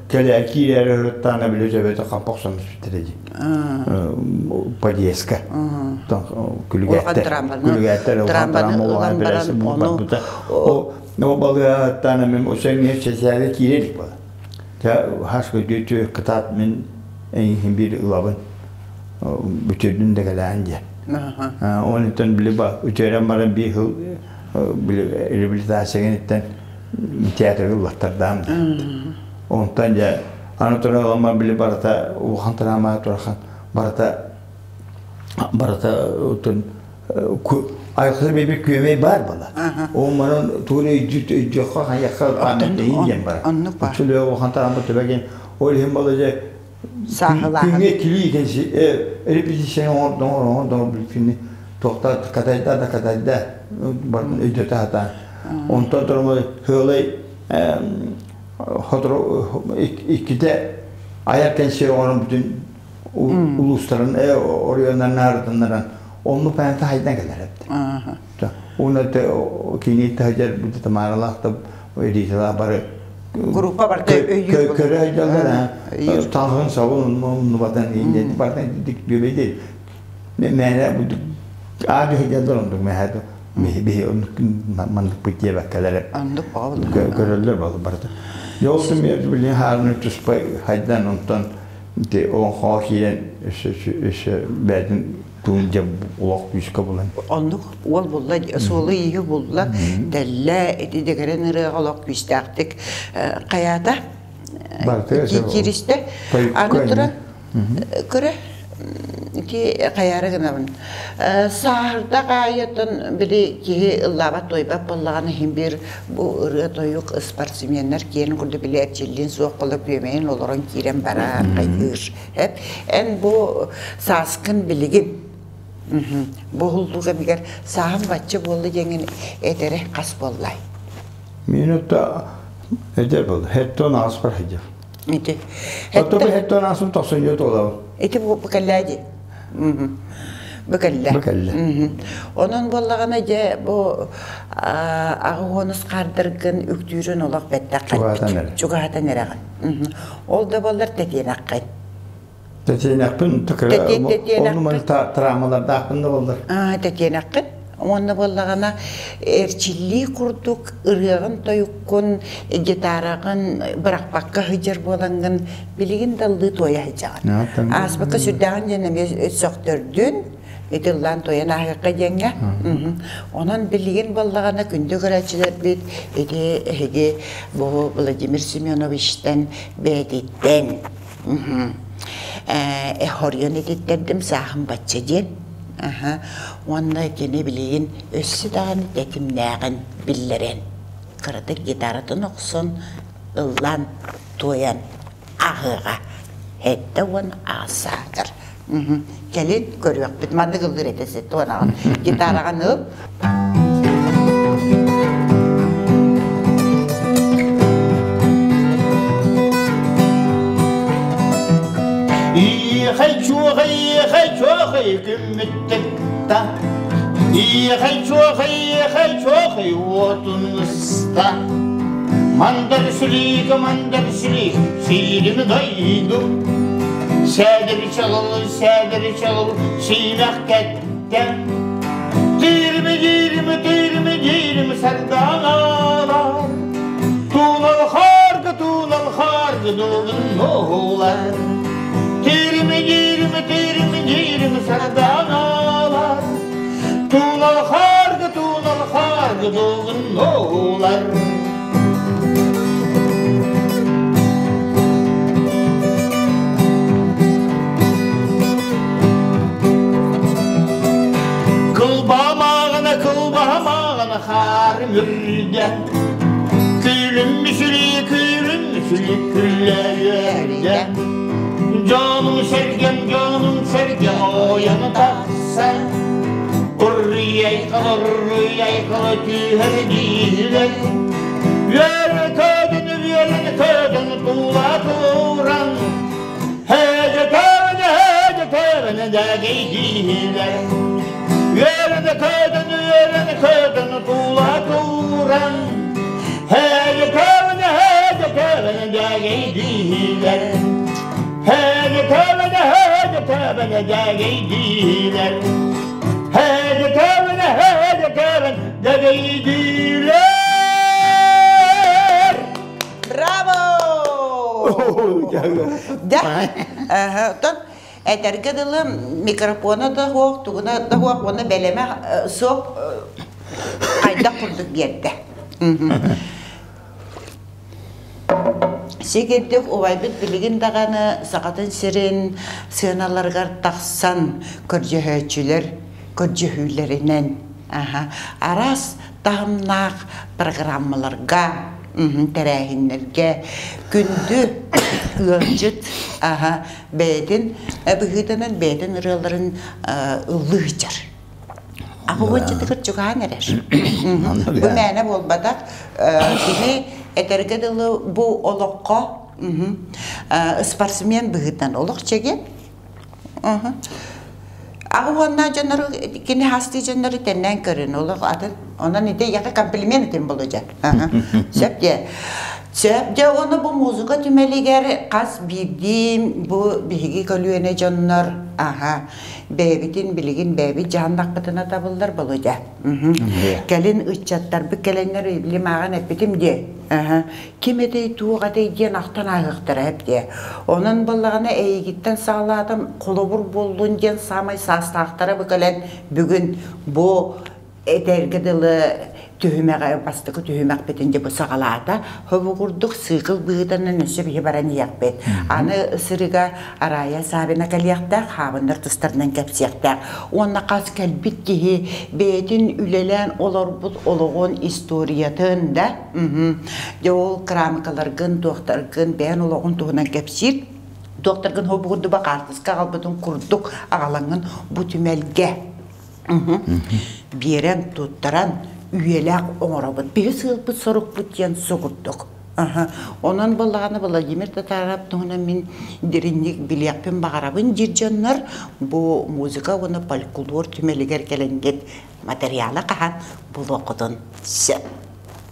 кэлэ киирэр өрүттаана биле төбөтө хаппах сонуспүттэрэ дии. Подъездка. Күлүгэттэр. Күлүгэттэр улахан трамма улахан операция барбыта. О балыгаттан мен осеҥҥе чэчээгэ киирэр буола. Хас көдүтү кытаат мин эйиһин биир ылабын. Бүтүрдүн да кэлээн диэн. Онтон били үтүөрэн баран биир сыл били реабилитацияҕын театрга ыллаттардаам. Онтон дьэ аны туран ылама били барыта улахан тыраама турахан барыта барыта отун айхы бэби күөмэй бар бала. Ол манан тугун өйдүөххө хайахха памятныйын диэн бар. Үчүлүө улахан тарамы төбөген ол иһин бала дьэ Сааһылааһын. Күҥҥэ килии репетиция оҥордоҥ оҥордоҥ бүкүнү туохта катайда да катайда барын өйдөтө сатаан. Онтон туран хыалай сотору иккитэ айар кэнсиэр оҥорон бүтүн улуустарын оройуоннарын наардыннаран онну паянта хайдан кэлэр эбит. Уна кини таһдьар бүтү Тамаралаах да Риталаах бары Группа барта өйүүр көрө сылдьаллар таҥаһын сабын умнубатан барытын бүбэйдей мээнэ аады сылдьаллар оннук мэһэ биһи оннук маннык диэбэккэлэр Оннук көрөллөр барыта. Ол билин хаарыны туспа хайдан онтон ити олоҥхоҕо киирэн өссө өссө бэйэтин туун дьэ олох күүскэ булан. Оннук уол булла, суолу-ииһи булла, тэллэ, ити дэгэрэн ырыаҕа олох күүстээхтик хайаата кииристэ. Аны туран көрө ити хайаары гынабын. Сааһырдах аайытын били киһи ыллаабат туойбат буоллаҕына иһин биир бу ырыа-тойук спортсменнар киэн курдук били эрчиллиин суох буола күөмэйин олорон киирэн барар хайыыр. Эп эн бу сааскын билигин бу уһуллуу кэмигэр сааһым бачча буолла диэҥин этэрэ хас буоллай? Минута эдэр буолла. Хеттон ааспар сылдьар. Ити. Оттон хеттон ааспын тохсунньу туолабын. Ити бу кэллээ дии. Бу кэллэ. Бу кэллэ. Онон буоллаҕына дьэ бу аҕа уонус хаардаргын үктүүрүн олох бэттэх чугаһатан эрэҕин. Ол да буоллар тэтиэнэххин. Тэтиэнэхпин онну маны травмалардаахпын да буоллар. Тэтиэнэххин. Уонна буоллаҕына эрчиллии курдук ырыаҕын тойуккун, гитараҕын бырахпакка сылдьар буолаҥҥын билигин да ыллыы туойа сылдьаҕын. Ааспыкка сүрдээҕин диэн эмиэ сөхтөрдүн, ити ыллаан туойан ааһыахха диэҥҥэ. Онон билигин буоллаҕына күндү көрөөччүлэрбит ити эһиги бу Владимир Семеновичтан бэйэтиттэн хоруйан этиттэрдим сааһым бачча диэн. Уонна кини билигин өссө даҕаны тэтимнээҕин биллэрэн, кыратык гитаратын охсон, ыллаан, туойан аһыаҕа. 78 саатар. Кэлин көрүөхпүт. Маннык ыллыыр этэ 78-ҕын. Гитараҕын ыл. Иэхэй-чуохай, иэхэй-чуохай күммүт тыкта, Иэхэй-чуохай, иэхэй-чуохай уотун ыста. Мандар сүлүүкэ, мандар сүлүүк, сиирими дойду. Сээдэри чаҕыл, сээдэри чаҕыл, сиимэх кэттэ. Тиирими, диирими, тиирими, диирими сардаҥалар. Туулал хаарга, туулал хаарга дугун оһуулар. Тиирими, диирими, тиирими, диирими сардаҥалар. Туулал хаарга, туулал хаарга дугун оһуулар. Кылбаамааҕына, кылбаамааҕына хаарым үрдэ. Күлүм мүсүлүй, күлүм мүсүлүй күллэ Дьонум сэргэм, дьонум сэргэм ойон тахсан. Урруйай. Уруй-айхал, уруй-айхал түһэр диилэр. Үөрэ көтөн, үөрэ көтөн тула туран, Һээдьэ тээбэнэ, һээдьэ тээбэнэ дэгэй диилэр. Үөрэ көтөн, үөрэ көтөн тула туран, Һээдьэ тээбэнэ, һээдьэ тээбэнэ дэгэй диилэр. Һээдьэ тээбэнэ, һээдьэ тээбэнэ дэгэй диилэр. Һээдьэ тээбэнэ, һээдьэ тээбэн дэгэй диилэр. Браво! Да, оттон этэргэ дылы микрофона да суох, тугуна да суох, уонна бэлэмэ суох хайдах курдук биэрдэ. Сигирдик убайбыт билигин даҕаны Сахатын сирин сыаналарыгар тахсан көрдьөһөөччүлэр көрдьөһүүлэринэн араас таһымнаах программаларга, тэрээһиннэргэ күндү ыалдьыт бэйэтин быһыытынан бэйэтин ырыаларын ыллыы сылдьар. Аҕа чугаһаан эрэр. Бу мээнэ буолбатах. Кини этэргэ дылы бу олоххо спортсмен быһыытынан олох чэгиэн. Аҕа уонна дьоннору кини хастыы дьоннору тэннээн көрүн олох атын. Онон ити яка комплимент этим болу дьэ. Сөп дьэ. Сөп дьэ оны бу музыка түмэлигэр хас биирдии бу биһиги көлүөнэ дьоннор аха бэйэбитин билигин бэйэбит дьаһаннахпытына табыллар Володя. Кэлин ыччаттарбыт кэлэннэр били мааҕын эппитим диэ. Ким этэй, туох этэй диэн ахтан ааһыахтара эп диэ. Онон буоллаҕына эйигиттэн саҕалаатым холобур буоллун диэн саамай саастаахтара бу кэлэн бүгүн бу этэргэ дылы түһүмэҕи бастакы түһүмэхпитин дьэ бу саҕалаата. Бу курдук сыыкыл быһыытынан өссө биһи баран иһиэхпит. Аны сырыга Арая Савина кэлиэхтээх, хаабыннар тустарынан кэпсиэхтээх. Уонна хас кэлбит киһи бэйэтин үлэлээн олорбут олоҕун историятын да, дьэ ол кыраамыкаларгын, туохтаргын, бэйэн олоҕун туһунан кэпсиир. Туохтаргын хобу курдуба хаартыска аҕалбытын курдук аҕалаҥҥын бу түмэлгэ Биэрэн, туттаран, үйэлээх оҥоробут. Биһи сыалбыт-сорукпут диэн сугурдук. Онон буоллаҕына Владимир Татаров туһунан мин дириҥник билиэхпин баҕарабын диир дьоннор бу музыка уонна фольклор түмэлигэр кэлэҥҥит материала хаһан булуоххутун сөп.